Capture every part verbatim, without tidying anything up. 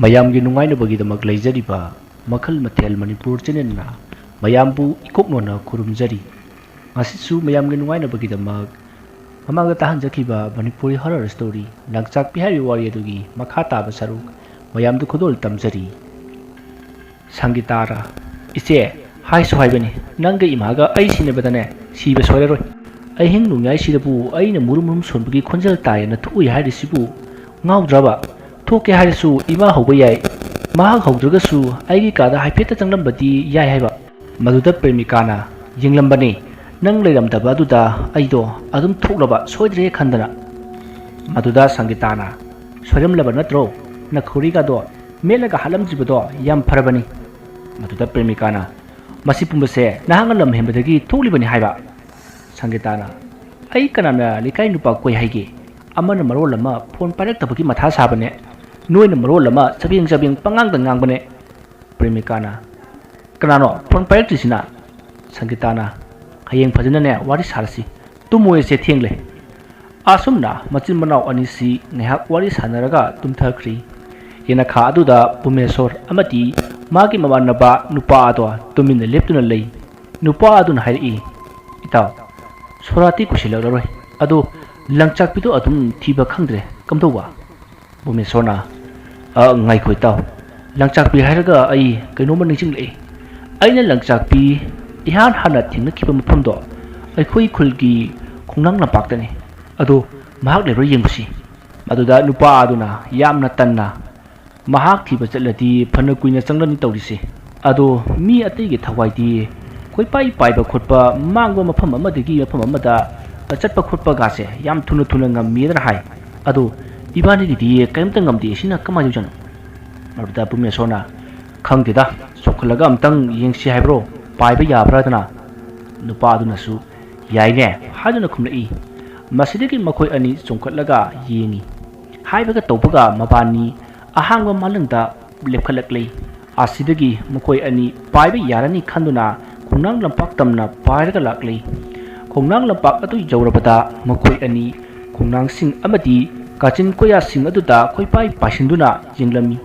ꯃꯌꯥꯝꯒꯤ ꯅꯨꯡꯉꯥꯏꯅꯕꯒꯤꯗꯃꯛ ꯂꯩꯖꯔꯤꯕ ꯃꯈꯜ ꯃꯊꯦꯜ ꯃꯅꯤꯄꯨꯔ ꯆꯦꯅꯦꯜꯅ ꯃꯌꯥꯝꯕꯨ ꯏꯀꯣꯛꯅꯣꯟꯅ ꯈꯨꯔꯨꯝꯖꯔꯤ꯫ ꯉꯁꯤꯁꯨ ꯃꯌꯥꯝꯒꯤ ꯅꯨꯡꯉꯥꯏꯅꯕꯒꯤꯗꯃꯛ ꯃꯃꯥꯡꯗ ꯇꯥꯍꯟꯖꯈꯤꯕ ꯃꯅꯤꯄꯨꯔꯤ ꯍꯣꯔꯔ ꯁ꯭ꯇꯣꯔꯤ ꯂꯪꯆꯥꯛꯄꯤ ꯍꯥꯏꯔꯤꯕ ꯋꯥꯔꯤ ꯑꯗꯨꯒꯤ ꯃꯈꯥ ꯇꯥꯕ ꯁꯔꯨꯛ ꯃꯌꯥꯝꯗ ꯈꯨꯗꯣꯜ ꯇꯝꯖꯔꯤ꯫ ꯁꯪꯒꯤꯇꯥꯔ, "ꯏꯆꯦ, ꯍꯥꯏꯁꯨ ꯍꯥꯏꯕꯅꯤ, ꯅꯪꯒ ꯏꯃꯥꯒ ꯑꯩ ꯁꯤꯟꯅꯕꯗꯅꯦ ꯁꯤꯕ ꯁꯣꯏꯔꯔꯣꯏ꯫ ꯑꯍꯤꯡ ꯅꯣꯡꯌꯥꯏꯁꯤꯗꯕꯨ ꯑꯩꯅ ꯃꯨꯔꯨꯝ ꯃꯨꯔꯨꯝ ꯁꯣꯟꯕꯒꯤ ꯈꯣꯟꯖꯦꯜ ꯇꯥꯏꯌꯦꯅ ꯊꯣꯛꯎꯏ ꯍꯥꯏꯔꯤꯁꯤꯕꯨ ꯉꯥꯎꯗ꯭ꯔꯕ? ꯊꯣꯛꯀꯦ ꯍꯥꯏꯔꯁꯨ ꯏꯃꯥ ꯍꯧꯕ ꯌꯥꯏ꯫ ꯃꯍꯥꯛ ꯍꯧꯗ꯭ꯔꯒꯁꯨ ꯑꯩꯒꯤ ꯀꯥꯗ ꯍꯥꯏꯐꯦꯠꯇ ꯆꯪꯂꯝꯕꯗꯤ ꯌꯥꯏ" ꯍꯥꯏꯕ꯫ ꯃꯗꯨꯗ ꯄ꯭ꯔꯦꯃꯤꯀꯥꯅ, "ꯌꯦꯡꯂꯝꯕꯅꯤ, ꯅꯪ ꯂꯩꯔꯝꯗꯕ ꯑꯗꯨꯗ ꯑꯩꯗꯣ ꯑꯗꯨꯝ ꯊꯣꯛꯂꯕ ꯁꯣꯏꯗ꯭ꯔꯦ ꯈꯟꯗꯅ"꯫ ꯃꯗꯨꯗ ꯁꯪꯒꯤꯇꯥꯅ, "ꯁꯣꯏꯔꯝꯂꯕ ꯅꯠꯇ꯭ꯔꯣ? ꯅꯈꯧꯔꯤꯒꯗꯣ ꯃꯦꯠꯂꯒ ꯍꯥꯠꯂꯝꯗ꯭ꯔꯤꯕꯗꯣ ꯌꯥꯝ ꯐꯔꯕꯅꯤ"꯫ ꯃꯗꯨꯗ ꯄ꯭ꯔꯦꯃꯤꯀꯥꯅ, "ꯃꯁꯤ ꯄꯨꯝꯕꯁꯦ ꯅꯍꯥꯛꯅ ꯂꯝ ꯍꯦꯟꯕꯗꯒꯤ ꯊꯣꯛꯂꯤꯕꯅꯤ" ꯍꯥꯏꯕ꯫ ꯁꯪꯒꯤꯇꯥꯅ, "ꯑꯩ ꯀꯅꯥꯅ ꯂꯩꯀꯥꯏ ꯅꯨꯄꯥ ꯀꯣꯏ ꯍꯥꯏꯒꯦ? ꯑꯃꯅ ꯃꯔꯣꯜ ꯑꯃ ꯐꯣꯟ ꯄꯥꯏꯔꯛꯇꯕꯒꯤ ꯃꯊꯥ ꯁꯥꯕꯅꯦ, ꯅꯣꯏꯅ ꯃꯔꯣꯜ ꯑꯃ ꯆꯕꯦꯡ ꯆꯕꯦꯡ ꯄꯉꯥꯡꯗ ꯉꯥꯡꯕꯅꯦ"꯫ ꯄ꯭ꯔꯦꯃꯤꯀꯥꯅ, "ꯀꯅꯥꯅꯣ ꯐꯣꯟ ꯄꯥꯏꯔꯛꯇ꯭ꯔꯤꯁꯤꯅ?" ꯁꯪꯒꯤꯇꯥꯅ, "ꯍꯌꯦꯡ ꯐꯖꯅꯅꯦ ꯋꯥꯔꯤ ꯁꯥꯔꯁꯤ, ꯇꯨꯝꯃꯣꯏꯁꯦ ꯊꯦꯡꯂꯦ"꯫ ꯑꯁꯨꯝꯅ ꯃꯆꯤꯟ ꯃꯅꯥꯎ ꯑꯅꯤꯁꯤ ꯉꯥꯏꯍꯥꯛ ꯋꯥꯔꯤ ꯁꯥꯟꯅꯔꯒ ꯇꯨꯝꯊꯈ꯭ꯔꯤ꯫ ꯌꯦꯅꯈꯥ ꯑꯗꯨꯗ ꯄꯨꯃꯦꯁꯣꯔ ꯑꯃꯗꯤ ꯃꯥꯒꯤ ꯃꯃꯥꯟꯅꯕ ꯅꯨꯄꯥ ꯑꯗꯣ ꯇꯨꯃꯤꯟꯅ ꯂꯦꯞꯇꯨꯅ ꯂꯩ꯫ ꯅꯨꯄꯥ ꯑꯗꯨꯅ ꯍꯥꯏꯔꯛꯏ, "ꯏꯇꯥꯎ, ꯁꯣꯔꯥꯠꯇꯤ ꯀꯨꯏꯁꯤꯜꯂꯛꯂꯔꯣꯏ꯫ ꯑꯗꯣ ꯂꯪꯆꯥꯛꯄꯤꯗꯣ ꯑꯗꯨꯝ ꯊꯤꯕ ꯈꯪꯗ꯭ꯔꯦ꯫ ꯀꯝꯗꯧꯕ?" ꯄꯨꯃꯦꯁꯣꯔꯅ, "ꯑ, ꯉꯥꯏꯈꯣ ꯏꯇꯥꯎ, ꯂꯪꯆꯥꯛꯄꯤ ꯍꯥꯏꯔꯒ ꯑꯩ ꯀꯩꯅꯣꯝꯃ ꯅꯤꯡꯁꯤꯡꯂꯛꯑꯦ꯫ ꯑꯩꯅ ꯂꯪꯆꯥꯛꯄꯤ ꯏꯍꯥꯟ ꯍꯥꯟꯅ ꯊꯦꯡꯅꯈꯤꯕ ꯃꯐꯝꯗꯣ ꯑꯩꯈꯣꯏ ꯈꯨꯜꯒꯤ ꯈꯣꯡꯅꯥꯡ ꯂꯝꯄꯥꯛꯇꯅꯤ꯫ ꯑꯗꯣ ꯃꯍꯥꯛ ꯂꯩꯕ꯭ꯔꯥ ꯌꯦꯡꯉꯨꯁꯤ"꯫ ꯃꯗꯨꯗ ꯅꯨꯄꯥ ꯑꯗꯨꯅ ꯌꯥꯝꯅ ꯇꯟꯅ, "ꯃꯍꯥꯛ ꯊꯤꯕ ꯆꯠꯂꯗꯤ ꯐꯅ ꯀꯨꯏꯅ ꯆꯪꯂꯅꯤ ꯇꯧꯔꯤꯁꯦ꯫ ꯑꯗꯣ ꯃꯤ ꯑꯇꯩꯒꯤ ꯊꯋꯥꯏꯗꯤ ꯀꯣꯏꯄꯥꯏ ꯄꯥꯏꯕ ꯈꯣꯠꯄ, ꯃꯥꯡꯕ ꯃꯐꯝ ꯑꯃꯗꯒꯤ ꯃꯐꯝ ꯑꯃꯗ ꯆꯠꯄ ꯈꯣꯠꯄꯒꯥꯁꯦ ꯌꯥꯝ ꯊꯨꯅ ꯊꯨꯅ ꯉꯝꯃꯦꯗꯅ ꯍꯥꯏ꯫ ꯑꯗꯣ ꯏꯕꯥꯅꯤꯒꯤꯗꯤ ꯀꯔꯤꯝꯇ ꯉꯝꯗꯦ, ꯁꯤꯅ ꯀꯃꯥꯏꯅ ꯇꯧꯖꯥꯠꯅꯣ?" ꯃꯗꯨꯗ ꯄꯨꯃꯦꯁꯣꯔꯅ, "ꯈꯪꯗꯦꯗ, ꯆꯣꯡꯈꯠꯂꯒ ꯑꯝꯇꯪ ꯌꯦꯡꯁꯤ ꯍꯥꯏꯕ꯭ꯔꯣ? ꯄꯥꯏꯕ ꯌꯥꯕ꯭ꯔꯥꯗꯅ?" ꯅꯨꯄꯥ ꯑꯗꯨꯅꯁꯨ, "ꯌꯥꯏꯅꯦ" ꯍꯥꯏꯗꯨꯅ ꯈꯨꯝꯂꯛꯏ꯫ ꯃꯁꯤꯗꯒꯤ ꯃꯈꯣꯏ ꯑꯅꯤ ꯆꯣꯡꯈꯠꯂꯒ ꯌꯦꯡꯉꯤ꯫ ꯍꯥꯏꯕꯒ ꯇꯧꯕꯒ ꯃꯕꯥꯅꯤ ꯑꯍꯥꯡꯕ ꯃꯥꯂꯪꯗ ꯂꯦꯞꯈꯠꯂꯛꯂꯤ꯫ ꯑꯁꯤꯗꯒꯤ ꯃꯈꯣꯏ ꯑꯅꯤ ꯄꯥꯏꯕ ꯌꯥꯔꯅꯤ ꯈꯟꯗꯨꯅ ꯈꯣꯡꯅꯥꯡ ꯂꯝꯄꯥꯛ ꯇꯝꯅ ꯄꯥꯏꯔꯒ ꯂꯥꯛꯂꯤ꯫ ꯈꯣꯡꯅꯥꯡ ꯂꯝꯄꯥꯛ ꯑꯗꯨ ꯌꯧꯔꯕꯗ ꯃꯈꯣꯏ ꯑꯅꯤ ꯈꯣꯡꯅꯥꯡꯁꯤꯡ ꯑꯃꯗꯤ ꯀꯥꯆꯤꯟ ꯀꯣꯌꯥꯁꯤꯡ ꯑꯗꯨꯗ ꯀꯣꯏꯄꯥꯏ ꯄꯥꯏꯁꯤꯟꯗꯨꯅ ꯌꯦꯡꯂꯝꯃꯤ꯫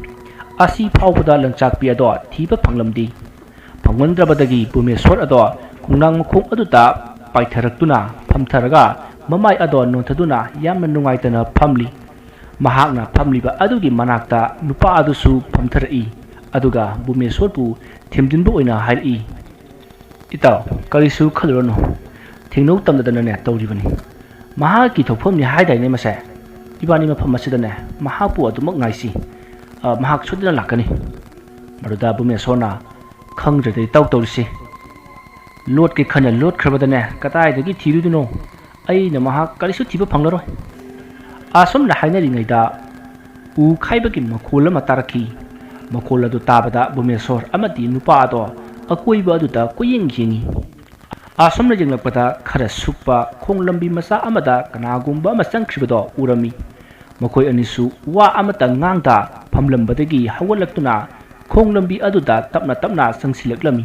ꯑꯁꯤ ꯐꯥꯎꯕꯗ ꯂꯪꯆꯥꯛꯄꯤ ꯑꯗꯣ ꯊꯤꯕ ꯐꯪꯂꯝꯗꯦ꯫ ꯐꯪꯃꯟꯗ꯭ꯔꯕꯗꯒꯤ ꯕꯨꯃꯦꯁꯣꯔ ꯑꯗꯣ ꯈꯣꯡꯅꯥꯡ ꯃꯈꯣꯡ ꯑꯗꯨꯗ ꯄꯥꯏꯊꯔꯛꯇꯨꯅ ꯐꯝꯊꯔꯒ ꯃꯃꯥꯏ ꯑꯗꯣ ꯅꯣꯟꯊꯗꯨꯅ ꯌꯥꯝꯅ ꯅꯨꯡꯉꯥꯏꯇꯅ ꯐꯝꯂꯤ꯫ ꯃꯍꯥꯛꯅ ꯐꯝꯂꯤꯕ ꯑꯗꯨꯒꯤ ꯃꯅꯥꯛꯇ ꯅꯨꯄꯥ ꯑꯗꯨꯁꯨ ꯐꯝꯊꯔꯛꯏ꯫ ꯑꯗꯨꯒ ꯕꯨꯃꯦꯁꯣꯔꯕꯨ ꯊꯦꯝꯖꯤꯟꯕ ꯑꯣꯏꯅ ꯍꯥꯏꯔꯛꯏ, "ꯏꯇꯥꯎ, ꯀꯔꯤꯁꯨ ꯈꯜꯂꯨꯔꯅꯨ꯫ ꯊꯦꯡꯅꯧ ꯇꯝꯗꯗꯅꯅꯦ ꯇꯧꯔꯤꯕꯅꯤ꯫ ꯃꯍꯥꯛꯀꯤ ꯊꯣꯛꯐꯝꯅꯤ ꯍꯥꯏꯗꯥꯏꯅꯦ ꯃꯁꯦ? ꯏꯕꯥꯅꯤ ꯃꯐꯝ ꯑꯁꯤꯗꯅꯦ ꯃꯍꯥꯛꯄꯨ ꯑꯗꯨꯃꯛ ꯉꯥꯏꯁꯤ꯫ ꯑ, ꯃꯍꯥꯛ ꯁꯣꯏꯗꯅ ꯂꯥꯛꯀꯅꯤ꯫" ꯃꯗꯨꯗ ꯕꯨꯃꯦꯁꯣꯔꯅ, "ꯈꯪꯗ꯭ꯔꯦꯗ ꯏꯇꯥꯎ ꯇꯧꯔꯤꯁꯤ꯫ ꯂꯣꯠꯀꯦ ꯈꯟꯅ ꯂꯣꯠꯈ꯭ꯔꯕꯗꯅꯦ ꯀꯗꯥꯏꯗꯒꯤ ꯊꯤꯔꯨꯗꯣꯏꯅꯣ? ꯑꯩꯅ ꯃꯍꯥꯛ ꯀꯔꯤꯁꯨ ꯊꯤꯕ ꯐꯪꯂꯔꯣꯏ꯫" ꯑꯁꯨꯝꯅ ꯍꯥꯏꯅꯔꯤꯉꯩꯗ ꯎ ꯈꯥꯏꯕꯒꯤ ꯃꯈꯣꯜ ꯑꯃ ꯇꯥꯔꯛꯈꯤ꯫ ꯃꯈꯣꯜ ꯑꯗꯨ ꯇꯥꯕꯗ ꯕꯨꯃꯦꯁꯣꯔ ꯑꯃꯗꯤ ꯅꯨꯄꯥ ꯑꯗꯣ ꯑꯀꯣꯏꯕ ꯑꯗꯨꯗ ꯀꯣꯏꯌꯦꯡ ꯌꯦꯡꯉꯤ꯫ ꯑꯁꯨꯝꯅ ꯌꯦꯡꯂꯛꯄꯗ ꯈꯔ ꯁꯨꯛꯄ ꯈꯣꯡ ꯂꯝꯕꯤ ꯃꯆꯥ ꯑꯃꯗ ꯀꯅꯥꯒꯨꯝꯕ ꯑꯃ ꯆꯪꯈ꯭ꯔꯤꯕꯗꯣ ꯎꯔꯝꯃꯤ꯫ ꯃꯈꯣꯏ ꯑꯅꯤꯁꯨ ꯋꯥ ꯑꯃꯠꯇ ꯉꯥꯡꯗ ꯐꯝꯂꯝꯕꯗꯒꯤ ꯍꯧꯒꯠꯂꯛꯇꯨꯅ ꯈꯣꯡ ꯂꯝꯕꯤ ꯑꯗꯨꯗ ꯇꯞꯅ ꯇꯞꯅ ꯆꯪꯁꯤꯜꯂꯛꯂꯝꯃꯤ꯫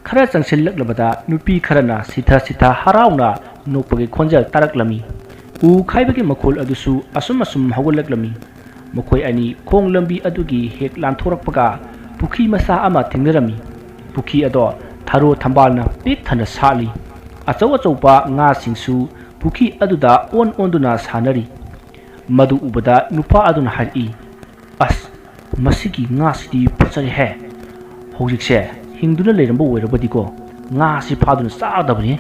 ꯈꯔ ꯆꯪꯁꯤꯜꯂꯛꯂꯕꯗ ꯅꯨꯄꯤ ꯈꯔꯅ ꯁꯤꯊ ꯁꯤꯊ ꯍꯔꯥꯎꯅ ꯅꯣꯛꯄꯒꯤ ꯈꯣꯟꯖꯦꯜ ꯇꯥꯔꯛꯂꯝꯃꯤ꯫ ꯎ ꯈꯥꯏꯕꯒꯤ ꯃꯈꯣꯜ ꯑꯗꯨꯁꯨ ꯑꯁꯨꯝ ꯑꯁꯨꯝ ꯍꯧꯒꯠꯂꯛꯂꯝꯃꯤ꯫ ꯃꯈꯣꯏ ꯑꯅꯤ ꯈꯣꯡ ꯂꯝꯕꯤ ꯑꯗꯨꯒꯤ ꯍꯦꯛ ꯂꯥꯟꯊꯣꯔꯛꯄꯒ ꯄꯨꯈ꯭ꯔꯤ ꯃꯆꯥ ꯑꯃ ꯊꯦꯡꯅꯔꯝꯃꯤ꯫ ꯄꯨꯈ꯭ꯔꯤ ꯑꯗꯣ ꯊꯔꯣ ꯊꯝꯕꯥꯜꯅ ꯄꯤꯛ ꯊꯟꯅ ꯁꯥꯠꯂꯤ꯫ ꯑꯆꯧ ꯑꯆꯧꯕ ꯉꯥꯁꯤꯡꯁꯨ ꯄꯨꯈ꯭ꯔꯤ ꯑꯗꯨꯗ ꯑꯣꯟ ꯑꯣꯟꯗꯨꯅ ꯁꯥꯟꯅꯔꯤ꯫ ꯃꯗꯨ ꯎꯕꯗ ꯅꯨꯄꯥ ꯑꯗꯨꯅ ꯍꯥꯏꯔꯛꯏ, "ꯑꯁ, ꯃꯁꯤꯒꯤ ꯉꯥꯁꯤꯗꯤ ꯐꯖꯔꯦꯍꯦ꯫ ꯍꯧꯖꯤꯛꯁꯦ ꯍꯤꯡꯗꯨꯅ ꯂꯩꯔꯝꯕ ꯑꯣꯏꯔꯕꯗꯤꯀꯣ, ꯉꯥꯁꯤ ꯐꯥꯗꯨꯅ ꯆꯥꯒꯗꯕꯅꯤ꯫"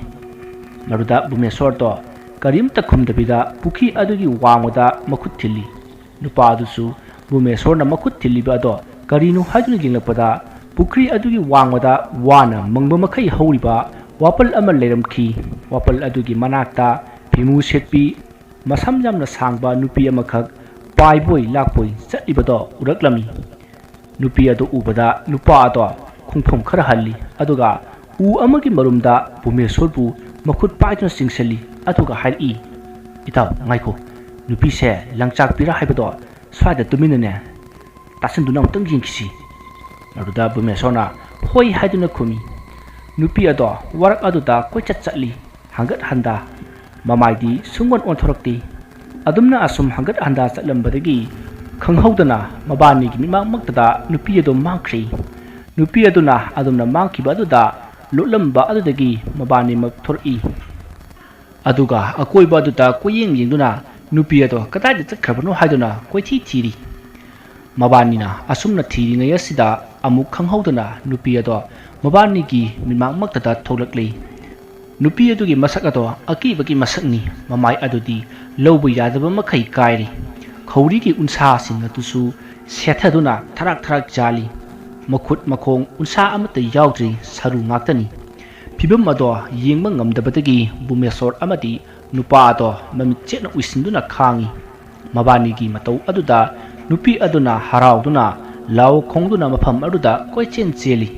ꯃꯗꯨꯗ ꯕꯨꯃꯦꯁꯣꯔꯗꯣ ꯀꯔꯤꯝꯇ ꯈꯨꯝꯗꯕꯤꯗ ꯄꯨꯈ꯭ꯔꯤ ꯑꯗꯨꯒꯤ ꯋꯥꯡꯃꯗ ꯃꯈꯨꯠ ꯊꯤꯜꯂꯤ꯫ ꯅꯨꯄꯥ ꯑꯗꯨꯁꯨ ꯕꯨꯃꯦꯁꯣꯔꯅ ꯃꯈꯨꯠ ꯊꯤꯜꯂꯤꯕ ꯑꯗꯣ ꯀꯔꯤꯅꯣ ꯍꯥꯏꯗꯨꯅ ꯌꯦꯡꯂꯛꯄꯗ, ꯄꯨꯈ꯭ꯔꯤ ꯑꯗꯨꯒꯤ ꯋꯥꯡꯃꯗ ꯋꯥꯅ ꯃꯪꯕ ꯃꯈꯩ ꯍꯧꯔꯤꯕ ꯋꯥꯄꯜ ꯑꯃ ꯂꯩꯔꯝꯈꯤ꯫ ꯋꯥꯄꯜ ꯑꯗꯨꯒꯤ ꯃꯅꯥꯛꯇ ꯐꯤꯃꯨ ꯁꯦꯠꯄꯤ, ꯃꯁꯝ ꯌꯥꯝꯅ ꯁꯥꯡꯕ ꯅꯨꯄꯤ ꯑꯃꯈꯛ ꯄꯥꯏꯕꯣꯏ ꯂꯥꯛꯄꯣꯏ ꯆꯠꯂꯤꯕꯗꯣ ꯎꯔꯛꯂꯝꯃꯤ꯫ ꯅꯨꯄꯤ ꯑꯗꯨ ꯎꯕꯗ ꯅꯨꯄꯥ ꯑꯗꯣ ꯈꯣꯡꯐꯝ ꯈꯔ ꯍꯜꯂꯤ, ꯑꯗꯨꯒ ꯎ ꯑꯃꯒꯤ ꯃꯔꯨꯝꯗ ꯕꯨꯃꯦꯁꯣꯔꯕꯨ ꯃꯈꯨꯠ ꯄꯥꯏꯗꯨꯅ ꯆꯤꯡꯁꯤꯜꯂꯤ, ꯑꯗꯨꯒ ꯍꯥꯏꯔꯛꯏ, "ꯏꯇꯥꯎ, ꯉꯥꯏꯈꯣ, ꯅꯨꯄꯤꯁꯦ ꯂꯪꯆꯥꯛꯄꯤꯔ ꯍꯥꯏꯕꯗꯣ ꯁ꯭ꯋꯥꯏꯗ ꯇꯨꯃꯤꯟꯅꯅꯦ ꯇꯥꯁꯤꯟꯗꯨꯅ ꯑꯃꯨꯛꯇꯪ ꯌꯦꯡꯈꯤꯁꯤ꯫" ꯃꯗꯨꯗ ꯕꯨꯃꯦꯁꯣꯔꯅ ꯍꯣꯏ ꯍꯥꯏꯗꯨꯅ ꯈꯨꯝꯃꯤ꯫ ꯅꯨꯄꯤ ꯑꯗꯣ ꯋꯥꯔꯛ ꯑꯗꯨꯗ ꯀꯣꯏꯆꯠ ꯆꯠꯂꯤ, ꯍꯪꯒꯠ ꯍꯟꯗ꯫ ꯃꯃꯥꯏꯗꯤ ꯁꯨꯡꯑꯣꯟ ꯑꯣꯟꯊꯣꯔꯛꯇꯦ꯫ ꯑꯗꯨꯝꯅ ꯑꯁꯨꯝ ꯍꯪꯒꯠ ꯍꯟꯗ ꯆꯠꯂꯝꯕꯗꯒꯤ ꯈꯪꯍꯧꯗꯅ ꯃꯕꯥꯅꯤꯒꯤ ꯃꯤꯠꯃꯥꯡꯃꯛꯇꯗ ꯅꯨꯄꯤ ꯑꯗꯨ ꯃꯥꯡꯈ꯭ꯔꯤ꯫ ꯅꯨꯄꯤ ꯑꯗꯨꯅ ꯑꯗꯨꯝꯅ ꯃꯥꯡꯈꯤꯕ ꯑꯗꯨꯗ ꯂꯣꯠꯂꯝꯕ ꯑꯗꯨꯗꯒꯤ ꯃꯕꯥꯅꯤꯃꯛ ꯊꯣꯔꯛꯏ꯫ ꯑꯗꯨꯒ ꯑꯀꯣꯏꯕ ꯑꯗꯨꯗ ꯀꯣꯏꯌꯦꯡ ꯌꯦꯡꯗꯨꯅ ꯅꯨꯄꯤ ꯑꯗꯣ ꯀꯗꯥꯏꯗ ꯆꯠꯈ꯭ꯔꯕꯅꯣ ꯍꯥꯏꯗꯨꯅ ꯀꯣꯏꯊꯤ ꯊꯤꯔꯤ꯫ ꯃꯕꯥꯅꯤꯅ ꯑꯁꯨꯝꯅ ꯊꯤꯔꯤꯉꯩ ꯑꯁꯤꯗ ꯑꯃꯨꯛ ꯈꯪꯍꯧꯗꯅ ꯅꯨꯄꯤ ꯑꯗꯣ ꯃꯕꯥꯅꯤꯒꯤ ꯃꯤꯠꯃꯥꯡꯃꯛꯇꯗ ꯊꯣꯛꯂꯛꯂꯤ꯫ ꯅꯨꯄꯤ ꯑꯗꯨꯒꯤ ꯃꯁꯛ ꯑꯗꯣ ꯑꯀꯤꯕꯒꯤ ꯃꯁꯛꯅꯤ꯫ ꯃꯃꯥꯏ ꯑꯗꯨꯗꯤ ꯂꯧꯕ ꯌꯥꯗꯕ ꯃꯈꯩ ꯀꯥꯏꯔꯤ꯫ ꯈꯧꯔꯤꯒꯤ ꯎꯟꯁꯥꯁꯤꯡ ꯑꯗꯨꯁꯨ ꯁꯦꯠꯊꯗꯨꯅ ꯊꯔꯥꯛ ꯊꯔꯥꯛ ꯆꯥꯜꯂꯤ꯫ ꯃꯈꯨꯠ ꯃꯈꯣꯡ ꯎꯟꯁꯥ ꯑꯃꯠꯇ ꯌꯥꯎꯗ꯭ꯔꯤ, ꯁꯔꯨ ꯉꯥꯛꯇꯅꯤ꯫ ꯐꯤꯚꯝ ꯑꯗꯣ ꯌꯦꯡꯕ ꯉꯝꯗꯕꯗꯒꯤ ꯕꯨꯃꯦꯁꯣꯔ ꯑꯃꯗꯤ ꯅꯨꯄꯥ ꯑꯗꯣ ꯃꯃꯤꯠ ꯆꯦꯠꯅ ꯎꯏꯁꯤꯟꯗꯨꯅ ꯈꯥꯡꯉꯤ꯫ ꯃꯕꯥꯅꯤꯒꯤ ꯃꯇꯧ ꯑꯗꯨꯗ ꯅꯨꯄꯤ ꯑꯗꯨꯅ ꯍꯔꯥꯎꯗꯨꯅ ꯂꯥꯎ ꯈꯣꯡꯗꯨꯅ ꯃꯐꯝ ꯑꯗꯨꯗ ꯀꯣꯏꯆꯦꯟ ꯆꯦꯜꯂꯤ꯫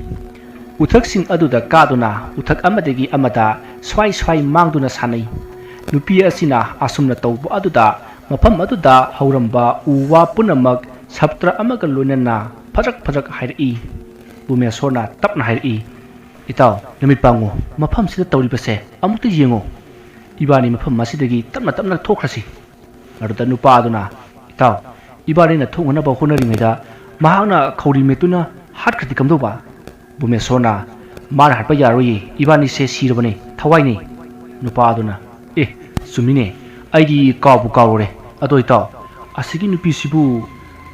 ꯎꯊꯛꯁꯤꯡ ꯑꯗꯨꯗ ꯀꯥꯗꯨꯅ ꯎꯊꯛ ꯑꯃꯗꯒꯤ ꯑꯃꯗ ꯁ꯭ꯋꯥꯏ ꯁ꯭ꯋꯥꯏ ꯃꯥꯡꯗꯨꯅ ꯁꯥꯟꯅꯩ꯫ ꯅꯨꯄꯤ ꯑꯁꯤꯅ ꯑꯁꯨꯝꯅ ꯇꯧꯕ ꯑꯗꯨꯗ ꯃꯐꯝ ꯑꯗꯨꯗ ꯍꯧꯔꯝꯕ ꯎ ꯋꯥ ꯄꯨꯝꯅꯃꯛ ꯁꯞꯇ꯭ꯔ ꯑꯃꯒ ꯂꯣꯏꯅꯅ ꯐꯖꯛ ꯐꯖꯛ ꯍꯥꯏꯔꯛꯏ꯫ ꯕꯨꯃꯦꯁꯣꯔꯅ ꯇꯞꯅ ꯍꯥꯏꯔꯛꯏ, "ꯏꯇꯥꯎ, ꯅꯨꯃꯤꯠ ꯄꯥꯡꯉꯨ, ꯃꯐꯝꯁꯤꯗ ꯇꯧꯔꯤꯕꯁꯦ ꯑꯃꯨꯛꯇ ꯌꯦꯡꯉꯨ꯫ ꯏꯕꯥꯅꯤ ꯃꯐꯝ ꯑꯁꯤꯗꯒꯤ ꯇꯞꯅ ꯇꯞꯅ ꯊꯣꯛꯈ꯭ꯔꯁꯤ꯫" ꯃꯗꯨꯗ ꯅꯨꯄꯥ ꯑꯗꯨꯅ, "ꯏꯇꯥꯎ, ꯏꯕꯥꯅꯤꯅ ꯊꯣꯛꯅꯅꯕ ꯍꯣꯠꯅꯔꯤꯉꯩꯗ ꯃꯍꯥꯛꯅ ꯈꯧꯔꯤ ꯃꯦꯠꯇꯨꯅ ꯍꯥꯠꯈ꯭ꯔꯗꯤ ꯀꯝꯗꯧꯕ?" ꯕꯨꯃꯦꯁꯣꯔꯅ, "ꯃꯥꯅ ꯍꯥꯠꯄ ꯌꯥꯔꯣꯏꯌꯦ, ꯏꯕꯥꯅꯤꯁꯦ ꯁꯤꯔꯕꯅꯦ, ꯊꯋꯥꯏꯅꯦ꯫" ꯅꯨꯄꯥ ꯑꯗꯨꯅ, "ꯑꯦ, ꯆꯨꯝꯃꯤꯅꯦ, ꯑꯩꯗꯤ ꯀꯥꯎꯕꯨ ꯀꯥꯎꯔꯨꯔꯦ꯫ ꯑꯗꯣ ꯏꯇꯥꯎ, ꯑꯁꯤꯒꯤ ꯅꯨꯄꯤꯁꯤꯕꯨ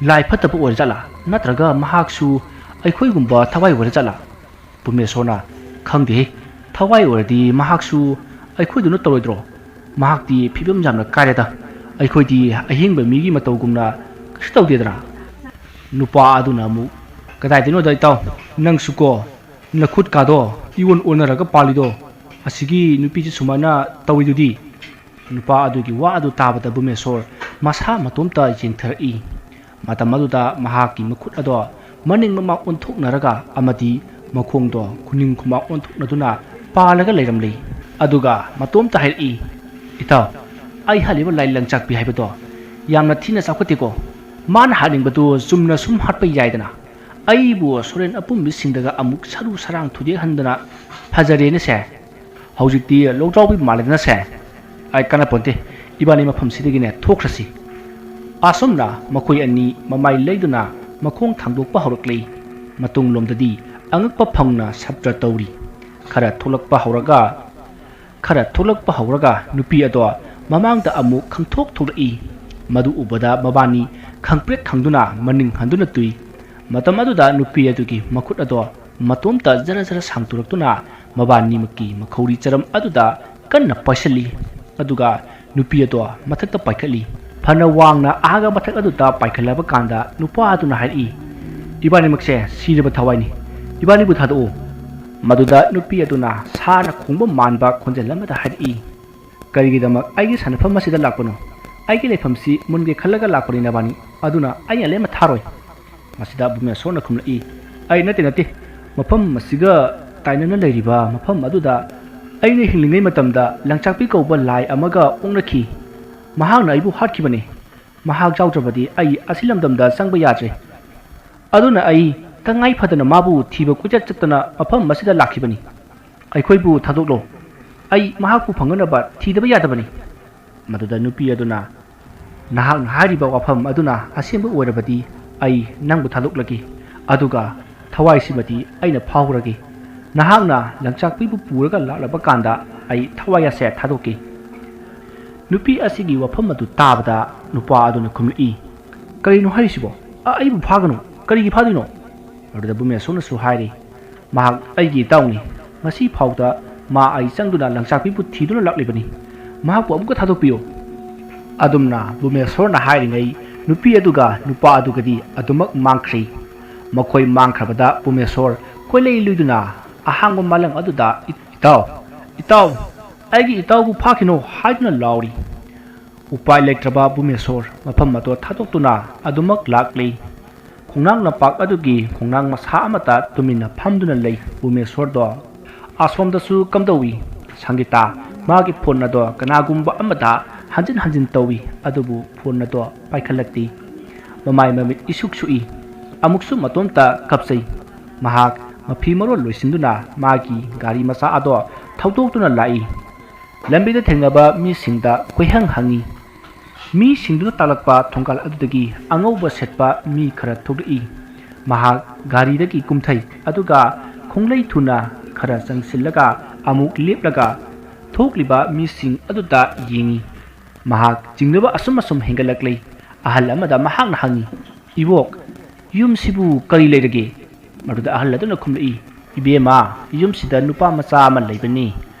ꯂꯥꯏ ꯐꯠꯇꯕ ꯑꯣꯏꯔ ꯖꯥꯠꯂꯥ? ꯅꯠꯇ꯭ꯔꯒ ꯃꯍꯥꯛꯁꯨ ꯑꯩꯈꯣꯏꯒꯨꯝꯕ ꯊꯋꯥꯏ ꯑꯣꯏꯔ ꯖꯥꯠꯂꯥ?" ꯕꯨꯃꯦꯁꯣꯔꯅ, "ꯈꯪꯗꯦꯍꯦ, ꯊꯋꯥꯏ ꯑꯣꯏꯔꯗꯤ ꯃꯍꯥꯛꯁꯨ ꯑꯩꯈꯣꯏꯗꯧꯅ ꯇꯧꯔꯣꯏꯗ꯭ꯔꯣ? ꯃꯍꯥꯛꯇꯤ ꯐꯤꯕꯝ ꯌꯥꯝꯅ ꯀꯥꯏꯔꯦꯗ꯫ ꯑꯩꯈꯣꯏꯗꯤ ꯑꯍꯤꯡꯕ ꯃꯤꯒꯤ ꯃꯇꯧꯒꯨꯝꯅ ꯀꯩꯁꯨ ꯇꯧꯗꯦꯗꯅ꯫" ꯅꯨꯄꯥ ꯑꯗꯨꯅ ꯑꯃꯨꯛ, "ꯀꯗꯥꯏꯗꯩꯅꯣꯗ ꯏꯇꯥꯎ, ꯅꯪꯁꯨꯀꯣ ꯅꯈꯨꯠꯀꯥꯗꯣ ꯏꯑꯣꯟ ꯑꯣꯟꯅꯔꯒ ꯄꯥꯜꯂꯤꯗꯣ, ꯑꯁꯤꯒꯤ ꯅꯨꯄꯤꯁꯤ ꯁꯨꯃꯥꯏꯅ ꯇꯧꯏꯗꯨꯗꯤ?" ꯅꯨꯄꯥ ꯑꯗꯨꯒꯤ ꯋꯥ ꯑꯗꯨ ꯇꯥꯕꯗ ꯕꯨꯃꯦꯁꯣꯔ ꯃꯁꯥ ꯃꯇꯣꯝꯇ ꯌꯦꯡꯊꯔꯛꯏ꯫ ꯃꯇꯝ ꯑꯗꯨꯗ ꯃꯍꯥꯛꯀꯤ ꯃꯈꯨꯠ ꯑꯗꯣ ꯃꯅꯤꯡ ꯃꯃꯥꯡ ꯑꯣꯟꯊꯣꯛꯅꯔꯒ ꯑꯃꯗꯤ ꯃꯈꯣꯡꯗꯣ ꯈꯨꯅꯤꯡ ꯈꯨꯃꯥꯡ ꯑꯣꯟꯊꯣꯛꯅꯗꯨꯅ ꯄꯥꯜꯂꯒ ꯂꯩꯔꯝꯂꯤ꯫ ꯑꯗꯨꯒ ꯃꯇꯣꯝꯇ ꯍꯥꯏꯔꯛꯏ, "ꯏꯇꯥꯎ, ꯑꯩ ꯍꯥꯠꯂꯤꯕ ꯂꯥꯏ ꯂꯪꯆꯥꯛꯄꯤ ꯍꯥꯏꯕꯗꯣ ꯌꯥꯝꯅ ꯊꯤꯅ ꯆꯥꯎꯈꯠꯇꯦꯀꯣ꯫ ꯃꯥꯅ ꯍꯥꯠꯅꯤꯡꯕꯗꯨ ꯆꯨꯝꯅ ꯁꯨꯝ ꯍꯥꯠꯄ ꯌꯥꯏꯗꯅ꯫ ꯑꯩꯕꯨ ꯁꯣꯔꯦꯟ ꯑꯄꯨꯝꯕꯤꯁꯤꯡꯗꯒ ꯑꯃꯨꯛ ꯁꯔꯨ ꯁꯔꯥꯡ ꯊꯨꯗꯦꯛꯍꯟꯗꯅ ꯐꯖꯔꯦꯅꯦꯁꯦ꯫ ꯍꯧꯖꯤꯛꯇꯤ ꯂꯧꯗ꯭ꯔꯥꯎꯕꯤ ꯃꯥꯜꯂꯦꯗꯅꯁꯦ꯫ ꯑꯩ ꯀꯥꯟꯅꯄꯣꯟꯇꯦ, ꯏꯕꯥꯅꯤ ꯃꯐꯝꯁꯤꯗꯒꯤꯅꯦ ꯊꯣꯛꯈ꯭ꯔꯁꯤ꯫" ꯑꯁꯨꯝꯅ ꯃꯈꯣꯏ ꯑꯅꯤ ꯃꯃꯥꯏ ꯂꯩꯗꯨꯅ ꯃꯈꯣꯡ ꯊꯥꯡꯗꯣꯛꯄ ꯍꯧꯔꯛꯂꯤ꯫ ꯃꯇꯨꯡꯂꯣꯝꯗꯗꯤ ꯑꯉꯛꯄ ꯐꯪꯅ ꯁꯞꯇ꯭ꯔ ꯇꯧꯔꯤ꯫ ꯈꯔ ꯊꯣꯛꯂꯛꯄ ꯍꯧꯔꯒ ꯈꯔ ꯊꯣꯛꯂꯛꯄ ꯍꯧꯔꯒ ꯅꯨꯄꯤ ꯑꯗꯣ ꯃꯃꯥꯡꯗ ꯑꯃꯨꯛ ꯈꯪꯊꯣꯛ ꯊꯣꯛꯂꯛꯏ꯫ ꯃꯗꯨ ꯎꯕꯗ ꯃꯕꯥꯅꯤ ꯈꯪꯄ꯭ꯔꯦꯛ ꯈꯪꯗꯨꯅ ꯃꯅꯤꯡ ꯍꯟꯗꯨꯅ ꯇꯨꯏ꯫ ꯃꯇꯝ ꯑꯗꯨꯗ ꯅꯨꯄꯤ ꯑꯗꯨꯒꯤ ꯃꯈꯨꯠ ꯑꯗꯣ ꯃꯇꯣꯝꯇ ꯖꯔ ꯖꯔ ꯁꯥꯡꯗꯣꯔꯛꯇꯨꯅ ꯃꯕꯥꯅꯤꯃꯛꯀꯤ ꯃꯈꯧꯔꯤ ꯆꯔꯝ ꯑꯗꯨꯗ ꯀꯟꯅ ꯄꯥꯏꯁꯤꯜꯂꯤ꯫ ꯑꯗꯨꯒ ꯅꯨꯄꯤ ꯑꯗꯣ ꯃꯊꯛꯇ ꯄꯥꯏꯈꯠꯂꯤ꯫ ꯐꯅ ꯋꯥꯡꯅ ꯑꯥꯒ ꯃꯊꯛ ꯑꯗꯨꯗ ꯄꯥꯏꯈꯠꯂꯕ ꯀꯥꯟꯗ ꯅꯨꯄꯥ ꯑꯗꯨꯅ ꯍꯥꯏꯔꯛꯏ, "ꯏꯕꯥꯅꯤꯃꯛꯁꯦ ꯁꯤꯔꯕ ꯊꯋꯥꯏꯅꯤ꯫ ꯏꯕꯥꯅꯤꯕꯨ ꯊꯥꯗꯣꯛꯎ꯫" ꯃꯗꯨꯗ ꯅꯨꯄꯤ ꯑꯗꯨꯅ ꯁꯥꯅ ꯈꯣꯡꯕ ꯃꯥꯟꯕ ꯈꯣꯟꯖꯦꯜ ꯑꯃꯗ ꯍꯥꯏꯔꯛꯏ, "ꯀꯔꯤꯒꯤꯗꯃꯛ ꯑꯩꯒꯤ ꯁꯥꯟꯅꯐꯝ ꯑꯁꯤꯗ ꯂꯥꯛꯄꯅꯣ? ꯑꯩꯒꯤ ꯂꯩꯐꯝꯁꯤ ꯃꯨꯟꯒꯦ ꯈꯜꯂꯒ ꯂꯥꯛꯄꯅꯤ ꯅꯕꯥꯅꯤ, ꯑꯗꯨꯅ ꯑꯩꯅ ꯂꯦꯝꯅ ꯊꯥꯔꯣꯏ꯫" ꯃꯁꯤꯗ ꯚꯨꯃꯦꯁꯣꯔꯅ ꯈꯨꯝꯂꯛꯏ, "ꯑꯩ ꯅꯠꯇꯦ, ꯅꯠꯇꯦ, ꯃꯐꯝ ꯑꯁꯤꯒ ꯇꯥꯏꯅꯅ ꯂꯩꯔꯤꯕ ꯃꯐꯝ ꯑꯗꯨꯗ ꯑꯩꯅ ꯍꯤꯡꯂꯤꯉꯩ ꯃꯇꯝꯗ ꯂꯪꯆꯥꯛꯄꯤ ꯀꯧꯕ ꯂꯥꯏ ꯑꯃꯒ ꯑꯣꯛꯅꯈꯤ꯫ ꯃꯍꯥꯛꯅ ꯑꯩꯕꯨ ꯍꯥꯠꯈꯤꯕꯅꯤ꯫ ꯃꯍꯥꯛ ꯌꯥꯎꯗ꯭ꯔꯕꯗꯤ ꯑꯩ ꯑꯁꯤ ꯂꯝꯗꯝꯗ ꯆꯪꯕ ꯌꯥꯗ꯭ꯔꯦ꯫ ꯑꯗꯨꯅ ꯑꯩ ꯇꯉꯥꯏ ꯐꯗꯅ ꯃꯥꯕꯨ ꯊꯤꯕ ꯀꯣꯏꯆꯠ ꯆꯠꯇꯅ ꯃꯐꯝ ꯑꯁꯤꯗ ꯂꯥꯛꯈꯤꯕꯅꯤ꯫ ꯑꯩꯈꯣꯏꯕꯨ ꯊꯥꯗꯣꯛꯂꯣ꯫ ꯑꯩ ꯃꯍꯥꯛꯄꯨ ꯐꯪꯅꯅꯕ ꯊꯤꯗꯕ ꯌꯥꯗꯕꯅꯤ꯫" ꯃꯗꯨꯗ ꯅꯨꯄꯤ ꯑꯗꯨꯅ, "ꯅꯍꯥꯛꯅ ꯍꯥꯏꯔꯤꯕ ꯋꯥꯐꯝ ꯑꯗꯨꯅ ꯑꯁꯦꯡꯕ ꯑꯣꯏꯔꯕꯗꯤ ꯑꯩ ꯅꯪꯕꯨ ꯊꯥꯗꯣꯛꯂꯒꯦ, ꯑꯗꯨꯒ ꯊꯋꯥꯏꯁꯤꯃꯗꯤ ꯑꯩꯅ ꯐꯥꯍꯧꯔꯒꯦ꯫ ꯅꯍꯥꯛꯅ ꯂꯪꯆꯥꯛꯄꯤꯕꯨ ꯄꯨꯔꯒ ꯂꯥꯛꯂꯕ ꯀꯥꯟꯗ ꯑꯩ ꯊꯋꯥꯏ ꯑꯁꯦ ꯊꯥꯗꯣꯛꯀꯦ꯫" ꯅꯨꯄꯤ ꯑꯁꯤꯒꯤ ꯋꯥꯐꯝ ꯑꯗꯨ ꯇꯥꯕꯗ ꯅꯨꯄꯥ ꯑꯗꯨꯅ ꯈꯨꯝꯂꯛꯏ, "ꯀꯔꯤꯅꯣ ꯍꯥꯏꯔꯤꯁꯤꯕꯣ? ꯑ-, ꯑꯩꯕꯨ ꯐꯥꯒꯅꯨ꯫ ꯀꯔꯤꯒꯤ ꯐꯥꯗꯣꯏꯅꯣ?" ꯑꯗꯨꯗ ꯚꯨꯃꯦꯁꯣꯔꯅꯁꯨ ꯍꯥꯏꯔꯤ, "ꯃꯍꯥꯛ ꯑꯩꯒꯤ ꯏꯇꯥꯎꯅꯤ꯫ ꯉꯁꯤ ꯐꯥꯎꯗ ꯃꯥ ꯑꯩ ꯆꯪꯗꯨꯅ ꯂꯪꯆꯥꯛꯄꯤꯕꯨ ꯊꯤꯗꯨꯅ ꯂꯥꯛꯂꯤꯕꯅꯤ꯫ ꯃꯍꯥꯛꯄꯨ ꯑꯃꯨꯛꯀ ꯊꯥꯗꯣꯛꯄꯤꯌꯨ꯫" ꯑꯗꯨꯝꯅ ꯚꯨꯃꯦꯁꯣꯔꯅ ꯍꯥꯏꯔꯤꯉꯩ ꯅꯨꯄꯤ ꯑꯗꯨꯒ ꯅꯨꯄꯥ ꯑꯗꯨꯒꯗꯤ ꯑꯗꯨꯃꯛ ꯃꯥꯡꯈ꯭ꯔꯤ꯫ ꯃꯈꯣꯏ ꯃꯥꯡꯈ꯭ꯔꯕꯗ ꯚꯨꯃꯦꯁꯣꯔ ꯀꯣꯏꯂꯩ ꯂꯨꯏꯗꯨꯅ ꯑꯍꯥꯡꯕ ꯃꯥꯂꯪ ꯑꯗꯨꯗ, "ꯏꯇꯥꯎ, ꯏꯇꯥꯎ, ꯑꯩꯒꯤ ꯏꯇꯥꯎꯕꯨ ꯐꯥꯈꯤꯅꯣ" ꯍꯥꯏꯗꯨꯅ ꯂꯥꯎꯔꯤ꯫ ꯎꯄꯥꯏ ꯂꯩꯇ꯭ꯔꯕ ꯚꯨꯃꯦꯁꯣꯔ ꯃꯐꯝ ꯑꯗꯨ ꯊꯥꯗꯣꯛꯇꯨꯅ ꯑꯗꯨꯃꯛ ꯂꯥꯛꯂꯤ꯫ ꯈꯣꯡꯅꯥꯡ ꯂꯝꯄꯥꯛ ꯑꯗꯨꯒꯤ ꯈꯣꯡꯅꯥꯡ ꯃꯁꯥ ꯑꯃꯠꯇ ꯇꯨꯃꯤꯟꯅ ꯐꯝꯗꯨꯅ ꯂꯩ ꯚꯨꯃꯦꯁꯣꯔꯗꯣ꯫ ꯑꯁꯣꯝꯗꯁꯨ ꯀꯝꯗꯧꯏ? ꯁꯪꯒꯤꯇꯥ ꯃꯥꯒꯤ ꯐꯣꯟ ꯑꯗꯣ ꯀꯅꯥꯒꯨꯝꯕ ꯑꯃꯗ ꯍꯟꯖꯤꯟ ꯍꯟꯖꯤꯟ ꯇꯧꯏ, ꯑꯗꯨꯕꯨ ꯐꯣꯟ ꯑꯗꯣ ꯄꯥꯏꯈꯠꯂꯛꯇꯦ꯫ ꯃꯃꯥꯏ ꯃꯃꯤꯠ ꯏꯁꯨꯛ ꯁꯨꯛꯏ꯫ ꯑꯃꯨꯛꯁꯨ ꯃꯇꯣꯝꯇ ꯀꯞꯆꯩ꯫ ꯃꯍꯥꯛ ꯃꯐꯤ ꯃꯔꯣꯜ ꯂꯣꯏꯁꯤꯟꯗꯨꯅ ꯃꯥꯒꯤ ꯒꯥꯔꯤ ꯃꯆꯥ ꯑꯗꯣ ꯊꯧꯗꯣꯛꯇꯨꯅ ꯂꯥꯛꯏ꯫ ꯂꯝꯕꯤꯗ ꯊꯦꯡꯅꯕ ꯃꯤꯁꯤꯡꯗ ꯀꯣꯏꯍꯪ ꯍꯪꯉꯤ꯫ ꯃꯤꯁꯤꯡꯗꯨꯅ ꯇꯥꯛꯂꯛꯄ ꯊꯣꯡꯒꯥꯜ ꯑꯗꯨꯗꯒꯤ ꯑꯉꯧꯕ ꯁꯦꯠꯄ ꯃꯤ ꯈꯔ ꯊꯣꯛꯂꯛꯏ꯫ ꯃꯍꯥꯛ ꯒꯥꯔꯤꯗꯒꯤ ꯀꯨꯝꯊꯩ, ꯑꯗꯨꯒ ꯈꯣꯡꯂꯩ ꯊꯨꯅ ꯈꯔ ꯆꯪꯁꯤꯜꯂꯒ ꯑꯃꯨꯛ ꯂꯦꯞꯂꯒ ꯊꯣꯛꯂꯤꯕ ꯃꯤꯁꯤꯡ ꯑꯗꯨꯗ ꯌꯦꯡꯏ꯫ ꯃꯍꯥꯛ ꯆꯤꯡꯅꯕ ꯑꯁꯨꯝ ꯑꯁꯨꯝ ꯍꯦꯟꯒꯠꯂꯛꯂꯤ꯫ ꯑꯍꯜ ꯑꯃꯗ ꯃꯍꯥꯛꯅ ꯍꯪꯏ, "ꯏꯕꯣꯛ, ꯌꯨꯝꯁꯤꯕꯨ ꯀꯔꯤ ꯂꯩꯔꯒꯦ?" ꯃꯗꯨꯗ ꯑꯍꯜ ꯑꯗꯨꯅ ꯈꯨꯝꯂꯛꯏ, "ꯏꯕꯦꯝꯃ, ꯌꯨꯝꯁꯤꯗ ꯅꯨꯄꯥ ꯃꯆꯥ ꯑꯃ ꯂꯩꯕꯅꯤ꯫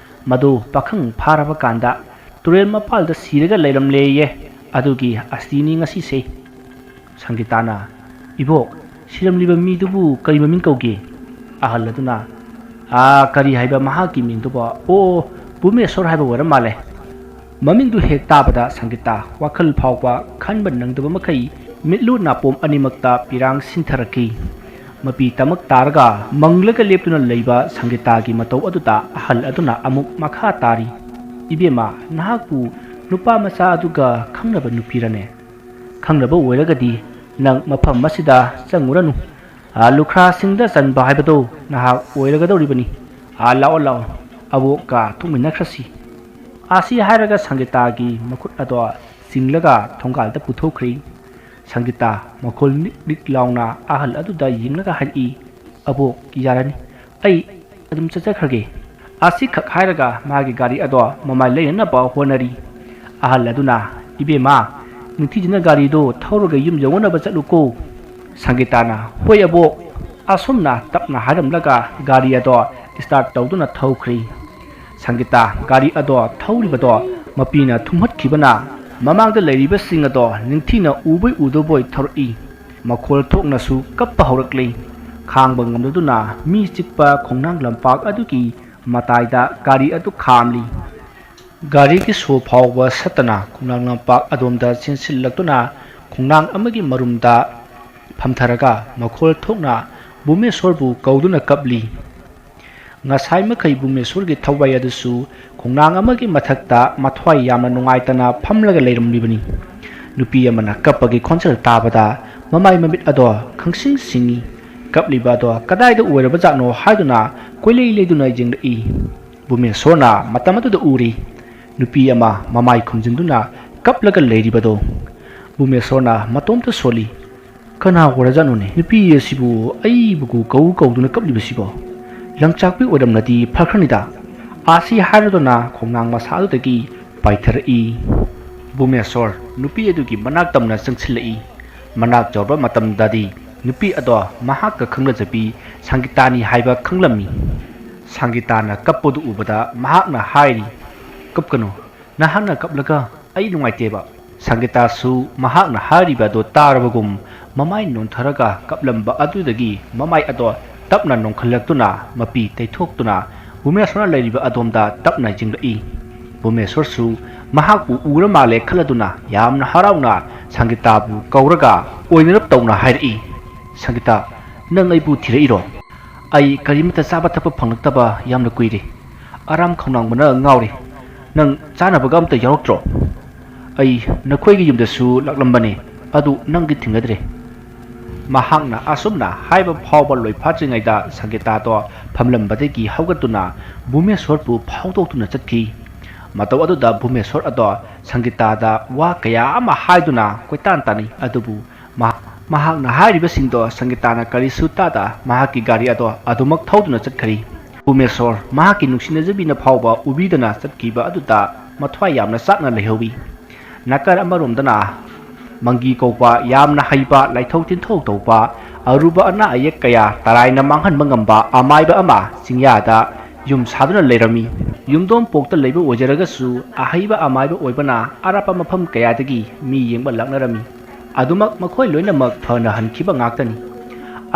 ꯃꯗꯨ ꯄꯥꯈꯪ ꯐꯥꯔꯕ ꯀꯥꯟꯗ ꯇꯨꯔꯦꯜ ꯃꯄꯥꯜꯗ ꯁꯤꯔꯒ ꯂꯩꯔꯝꯂꯦꯌꯦ꯫ ꯑꯗꯨꯒꯤ ꯑꯁꯤꯅꯤ ꯉꯁꯤꯁꯦ꯫" ꯁꯪꯒꯤꯇꯥꯅ, "ꯏꯕꯣꯛ, ꯁꯤꯔꯝꯂꯤꯕ ꯃꯤꯗꯨꯕꯨ ꯀꯔꯤ ꯃꯃꯤꯡ ꯀꯧꯒꯦ?" ꯑꯍꯜ ꯑꯗꯨꯅ, "ꯑꯥ, ꯀꯔꯤ ꯍꯥꯏꯕ ꯃꯍꯥꯛꯀꯤ ꯃꯤꯡꯗꯨꯕꯣ? ꯑꯣ, ꯚꯨꯃꯦꯁꯣꯔ ꯍꯥꯏꯕ ꯑꯣꯏꯔ ꯃꯥꯜꯂꯦ꯫" ꯃꯃꯤꯡꯗꯨ ꯍꯦꯛ ꯇꯥꯕꯗ ꯁꯪꯒꯤꯇꯥ ꯋꯥꯈꯜ ꯐꯥꯎꯕ ꯈꯟꯕ ꯅꯪꯗꯕ ꯃꯈꯩ ꯃꯤꯠꯂꯨ ꯅꯥꯄꯣꯝ ꯑꯅꯤꯃꯛꯇ ꯄꯤꯔꯥꯡ ꯁꯤꯟꯊꯔꯛꯈꯤ꯫ ꯃꯄꯤ ꯇꯃꯛ ꯇꯥꯔꯒ ꯃꯪꯂꯒ ꯂꯦꯞꯇꯨꯅ ꯂꯩꯕ ꯁꯪꯒꯤꯇꯥꯒꯤ ꯃꯇꯧ ꯑꯗꯨꯗ ꯑꯍꯜ ꯑꯗꯨꯅ ꯑꯃꯨꯛ ꯃꯈꯥ ꯇꯥꯔꯤ, "ꯏꯕꯦꯝꯃ, ꯅꯍꯥꯛꯄꯨ ꯅꯨꯄꯥ ꯃꯆꯥ ꯑꯗꯨꯒ ꯈꯪꯅꯕ ꯅꯨꯄꯤꯔꯅꯦ? ꯈꯪꯅꯕ ꯑꯣꯏꯔꯒꯗꯤ ꯅꯪ ꯃꯐꯝ ꯑꯁꯤꯗ ꯆꯪꯉꯨꯔꯅꯨ꯫ ꯑꯥ, ꯂꯨꯈ꯭ꯔꯥꯁꯤꯡꯗ ꯆꯟꯕ ꯍꯥꯏꯕꯗꯣ ꯅꯍꯥꯛ ꯑꯣꯏꯔꯒꯗꯧꯔꯤꯕꯅꯤ꯫ ꯑꯥ, ꯂꯥꯛꯑꯣ, ꯂꯥꯛꯑꯣ, ꯑꯕꯣꯛꯀ ꯊꯣꯛꯃꯤꯟꯅꯈ꯭ꯔꯁꯤ꯫" ꯑꯁꯤ ꯍꯥꯏꯔꯒ ꯁꯪꯒꯤꯇꯥꯒꯤ ꯃꯈꯨꯠ ꯑꯗꯣ ꯆꯤꯡꯂꯒ ꯊꯣꯡꯒꯥꯜꯗ ꯄꯨꯊꯣꯛꯈ꯭ꯔꯤ꯫ ꯁꯪꯒꯤꯇꯥ ꯃꯈꯣꯜ ꯅꯤꯛ ꯅꯤꯛ ꯂꯥꯎꯅ ꯑꯍꯜ ꯑꯗꯨꯗ ꯌꯦꯡꯂꯒ ꯍꯥꯏꯔꯛꯏ, "ꯑꯕꯣꯛ, ꯌꯥꯔꯅꯤ, ꯑꯩ ꯑꯗꯨꯝ ꯆꯠꯆꯈ꯭ꯔꯒꯦ꯫" ꯑꯁꯤꯈꯛ ꯍꯥꯏꯔꯒ ꯃꯥꯒꯤ ꯒꯥꯔꯤ ꯑꯗꯣ ꯃꯃꯥꯏ ꯂꯩꯅꯅꯕ ꯍꯣꯠꯅꯔꯤ꯫ ꯑꯍꯜ ꯑꯗꯨꯅ, "ꯏꯕꯦꯝꯃ, ꯅꯤꯡꯊꯤꯖꯅ ꯒꯥꯔꯤꯗꯣ ꯊꯧꯔꯒ ꯌꯨꯝ ꯌꯧꯅꯅꯕ ꯆꯠꯂꯨꯀꯣ꯫" ꯁꯪꯒꯤꯇꯥꯅ, "ꯍꯣꯏ ꯑꯕꯣꯛ꯫" ꯑꯁꯨꯝꯅ ꯇꯞꯅ ꯍꯥꯏꯔꯝꯂꯒ ꯒꯥꯔꯤ ꯑꯗꯣ start ꯇꯧꯗꯨꯅ ꯊꯧꯈ꯭ꯔꯤ꯫ ꯁꯪꯒꯤꯇꯥ ꯒꯥꯔꯤ ꯑꯗꯣ ꯊꯧꯔꯤꯕꯗꯣ ꯃꯄꯤꯅ ꯊꯨꯝꯍꯠꯈꯤꯕꯅ ꯃꯃꯥꯡꯗ ꯂꯩꯔꯤꯕꯁꯤꯡ ꯑꯗꯣ ꯅꯤꯡꯊꯤꯅ ꯎꯕꯣꯏ ꯎꯗꯕꯣꯏ ꯊꯧꯔꯛꯏ꯫ ꯃꯈꯣꯜ ꯊꯣꯛꯅꯁꯨ ꯀꯞꯄ ꯍꯧꯔꯛꯂꯤ꯫ ꯈꯥꯡꯕ ꯉꯝꯂꯗꯨꯅ ꯃꯤ ꯆꯤꯛꯄ ꯈꯣꯡꯅꯥꯡ ꯂꯝꯄꯥꯛ ꯑꯗꯨꯒꯤ ꯃꯇꯥꯏꯗ ꯒꯥꯔꯤ ꯑꯗꯨ ꯈꯥꯝꯂꯤ꯫ ꯒꯥꯔꯤꯒꯤ ꯁꯣ ꯐꯥꯎꯕ ꯁꯠꯇꯅ ꯈꯣꯡꯅꯥꯡ ꯂꯝꯄꯥꯛ ꯑꯗꯣꯝꯗ ꯆꯦꯟꯁꯤꯜꯂꯛꯇꯨꯅ ꯈꯣꯡꯅꯥꯡ ꯑꯃꯒꯤ ꯃꯔꯨꯝꯗ ꯐꯝꯊꯔꯒ ꯃꯈꯣꯜ ꯊꯣꯛꯅ ꯚꯨꯃꯦꯁꯣꯔꯕꯨ ꯀꯧꯗꯨꯅ ꯀꯞꯂꯤ꯫ ꯉꯁꯥꯏ ꯃꯈꯩ ꯚꯨꯃꯦꯁꯣꯔꯒꯤ ꯊꯋꯥꯏ ꯑꯗꯨꯁꯨ ꯈꯣꯡꯅꯥꯡ ꯑꯃꯒꯤ ꯃꯊꯛꯇ ꯃꯊ꯭ꯋꯥꯏ ꯌꯥꯝꯅ ꯅꯨꯡꯉꯥꯏꯇꯅ ꯐꯝꯂꯒ ꯂꯩꯔꯝꯂꯤꯕꯅꯤ꯫ ꯅꯨꯄꯤ ꯑꯃꯅ ꯀꯞꯄꯒꯤ ꯈꯣꯟꯖꯦꯜ ꯇꯥꯕꯗ ꯃꯃꯥꯏ ꯃꯃꯤꯠ ꯑꯗꯣ ꯈꯪꯁꯤꯡ ꯁꯤꯡꯏ꯫ ꯀꯞꯂꯤꯕ ꯑꯗꯣ ꯀꯗꯥꯏꯗ ꯑꯣꯏꯔꯕꯖꯥꯠꯅꯣ ꯍꯥꯏꯗꯨꯅ ꯀꯣꯏꯂꯩ ꯂꯩꯗꯨꯅ ꯌꯦꯡꯂꯛꯏ꯫ ꯚꯨꯃꯦꯁꯣꯔꯅ ꯃꯇꯝ ꯑꯗꯨꯗ ꯎꯔꯤ꯫ ꯅꯨꯄꯤ ꯑꯃ ꯃꯃꯥꯏ ꯈꯨꯝꯖꯤꯟꯗꯨꯅ ꯀꯞꯂꯒ ꯂꯩꯔꯤꯕꯗꯣ ꯚꯨꯃꯦꯁꯣꯔꯅ ꯃꯇꯣꯝꯇ ꯁꯣꯜꯂꯤ꯫ "ꯀꯅꯥ ꯑꯣꯏꯔꯖꯥꯠꯅꯣꯅꯦ? ꯅꯨꯄꯤ ꯑꯁꯤꯕꯨ ꯑꯩꯕꯨ ꯀꯧ ꯀꯧꯗꯨꯅ ꯀꯞꯂꯤꯕꯁꯤꯕꯣ? ꯂꯪꯆꯥꯛꯄꯤ ꯑꯣꯏꯔꯝꯂꯗꯤ ꯐꯈ꯭ꯔꯅꯤꯗ!" ꯑꯥꯁꯤ ꯍꯥꯏꯔꯗꯨꯅ ꯈꯣꯡꯅꯥꯡ ꯃꯁꯥ ꯑꯗꯨꯗꯒꯤ ꯄꯥꯏꯊꯔꯛꯏ꯫ ꯚꯨꯃꯦꯁꯣꯔ ꯅꯨꯄꯤ ꯑꯗꯨꯒꯤ ꯃꯅꯥꯛ ꯇꯝꯅ ꯆꯪꯁꯤꯜꯂꯛꯏ꯫ ꯃꯅꯥꯛ ꯌꯧꯔꯕ ꯃꯇꯝꯗꯗꯤ ꯅꯨꯄꯤ ꯑꯗꯣ ꯃꯍꯥꯛꯀ ꯈꯪꯅꯖꯕꯤ ꯁꯪꯒꯤꯇꯥꯅꯤ ꯍꯥꯏꯕ ꯈꯪꯂꯝꯃꯤ꯫ ꯁꯪꯒꯤꯇꯥꯅ ꯀꯞꯄꯗꯨ ꯎꯕꯗ ꯃꯍꯥꯛꯅ ꯍꯥꯏꯔꯤ, "ꯀꯞꯀꯅꯨ, ꯅꯍꯥꯛꯅ ꯀꯞꯂꯒ ꯑꯩ ꯅꯨꯡꯉꯥꯏꯇꯦꯕ"꯫ ꯁꯪꯒꯤꯇꯥꯁꯨ ꯃꯍꯥꯛꯅ ꯍꯥꯏꯔꯤꯕ ꯑꯗꯨ ꯇꯥꯔꯕꯒꯨꯝ ꯃꯃꯥꯏ ꯅꯣꯟꯊꯔꯒ ꯀꯞꯂꯝꯕ ꯑꯗꯨꯗꯒꯤ ꯃꯃꯥꯏ ꯑꯗꯣ ꯇꯞꯅ ꯅꯣꯟꯈꯠꯂꯛꯇꯨꯅ ꯃꯄꯤ ꯇꯩꯊꯣꯛꯇꯨꯅ ꯚꯨꯃꯦꯁꯣꯔꯅ ꯂꯩꯔꯤꯕ ꯑꯗꯣꯝꯗ ꯇꯞꯅ ꯌꯦꯡꯂꯛꯏ꯫ ꯚꯨꯃꯦꯁꯣꯔꯁꯨ ꯃꯍꯥꯛꯄꯨ ꯎꯔ ꯃꯥꯜꯂꯦ ꯈꯜꯂꯗꯨꯅ ꯌꯥꯝꯅ ꯍꯔꯥꯎꯅ ꯁꯪꯒꯤꯇꯥꯕꯨ ꯀꯧꯔꯒ ꯑꯣꯏꯅꯔꯞ ꯇꯧꯅ ꯍꯥꯏꯔꯛꯏ, "ꯁꯪꯒꯤꯇꯥ, ꯅꯪ ꯑꯩꯕꯨ ꯊꯤꯔꯛꯏꯔꯣ? ꯑꯩ ꯀꯔꯤꯃꯠꯇ ꯆꯥꯕ ꯊꯛꯄ ꯐꯪꯂꯛꯇꯕ ꯌꯥꯝꯅ ꯀꯨꯏꯔꯦ꯫ ꯑꯔꯥꯝ ꯈꯧꯅꯥꯡꯕꯅ ꯉꯥꯎꯔꯦ꯫ ꯅꯪ ꯆꯥꯅꯕꯒ ꯑꯝꯇ ꯌꯥꯎꯔꯛꯇ꯭ꯔꯣ?" "ꯑꯩ ꯅꯈꯣꯏꯒꯤ ꯌꯨꯝꯗꯁꯨ ꯂꯥꯛꯂꯝꯕꯅꯦ, ꯑꯗꯨ ꯅꯪꯗꯤ ꯊꯦꯡꯅꯗ꯭ꯔꯦ"꯫ ꯃꯍꯥꯛꯅ ꯑꯁꯨꯝꯅ ꯍꯥꯏꯕ ꯐꯥꯎꯕ ꯂꯣꯏꯐꯥꯠꯇ꯭ꯔꯤꯉꯩꯗ ꯁꯪꯒꯤꯇꯥꯗꯣ ꯐꯝꯂꯝꯕꯗꯒꯤ ꯍꯧꯒꯠꯇꯨꯅ ꯚꯨꯃꯦꯁꯣꯔꯕꯨ ꯐꯥꯎꯗꯣꯛꯇꯨꯅ ꯆꯠꯈꯤ꯫ ꯃꯇꯧ ꯑꯗꯨꯗ ꯚꯨꯃꯦꯁꯣꯔ ꯑꯗꯣ ꯁꯪꯒꯤꯇꯥꯗ ꯋꯥ ꯀꯌꯥ ꯑꯃ ꯍꯥꯏꯗꯨꯅ ꯀꯣꯏꯇꯥꯟ ꯇꯥꯟꯅꯩ, ꯑꯗꯨꯕꯨ ꯃꯍꯥꯛ-, ꯃꯍꯥꯛꯅ ꯍꯥꯏꯔꯤꯕꯁꯤꯡꯗꯣ ꯁꯪꯒꯤꯇꯥꯅ ꯀꯔꯤꯁꯨ ꯇꯥꯗ ꯃꯍꯥꯛꯀꯤ ꯒꯥꯔꯤ ꯑꯗꯣ ꯑꯗꯨꯃꯛ ꯊꯧꯗꯨꯅ ꯆꯠꯈ꯭ꯔꯤ꯫ ꯎꯃꯦꯁꯣꯔ ꯃꯍꯥꯛꯀꯤ ꯅꯨꯡꯁꯤꯅꯖꯕꯤꯅ ꯐꯥꯎꯕ ꯎꯕꯤꯗꯅ ꯆꯠꯈꯤꯕ ꯑꯗꯨꯗ ꯃꯊ꯭ꯋꯥꯏ ꯌꯥꯝꯅ ꯆꯥꯛꯅ ꯂꯩꯍꯧꯏ꯫ ꯅꯥꯀꯜ ꯑꯃꯔꯣꯝꯗꯅ ꯃꯪꯒꯤ ꯀꯧꯕ ꯌꯥꯝꯅ ꯍꯩꯕ, ꯂꯥꯏꯊꯧ ꯇꯤꯟꯊꯧ ꯇꯧꯕ, ꯑꯔꯨꯕ ꯑꯅꯥ ꯑꯌꯦꯛ ꯀꯌꯥ ꯇꯔꯥꯏꯅ ꯃꯥꯡꯍꯟꯕ ꯉꯝꯕ ꯑꯃꯥꯏꯕ ꯑꯃ ꯆꯤꯡꯌꯥꯗ ꯌꯨꯝ ꯁꯥꯗꯨꯅ ꯂꯩꯔꯝꯃꯤ꯫ ꯌꯨꯝꯗꯣꯡ ꯄꯣꯛꯇ ꯂꯩꯕ ꯑꯣꯏꯖꯔꯒꯁꯨ ꯑꯍꯩꯕ ꯑꯃꯥꯏꯕ ꯑꯣꯏꯕꯅ ꯑꯔꯥꯞꯄ ꯃꯐꯝ ꯀꯌꯥꯗꯒꯤ ꯃꯤ ꯌꯦꯡꯕ ꯂꯥꯛꯅꯔꯝꯃꯤ꯫ ꯑꯗꯨꯃꯛ ꯃꯈꯣꯏ ꯂꯣꯏꯅꯃꯛ ꯐꯅ ꯍꯟꯈꯤꯕ ꯉꯥꯛꯇꯅꯤ꯫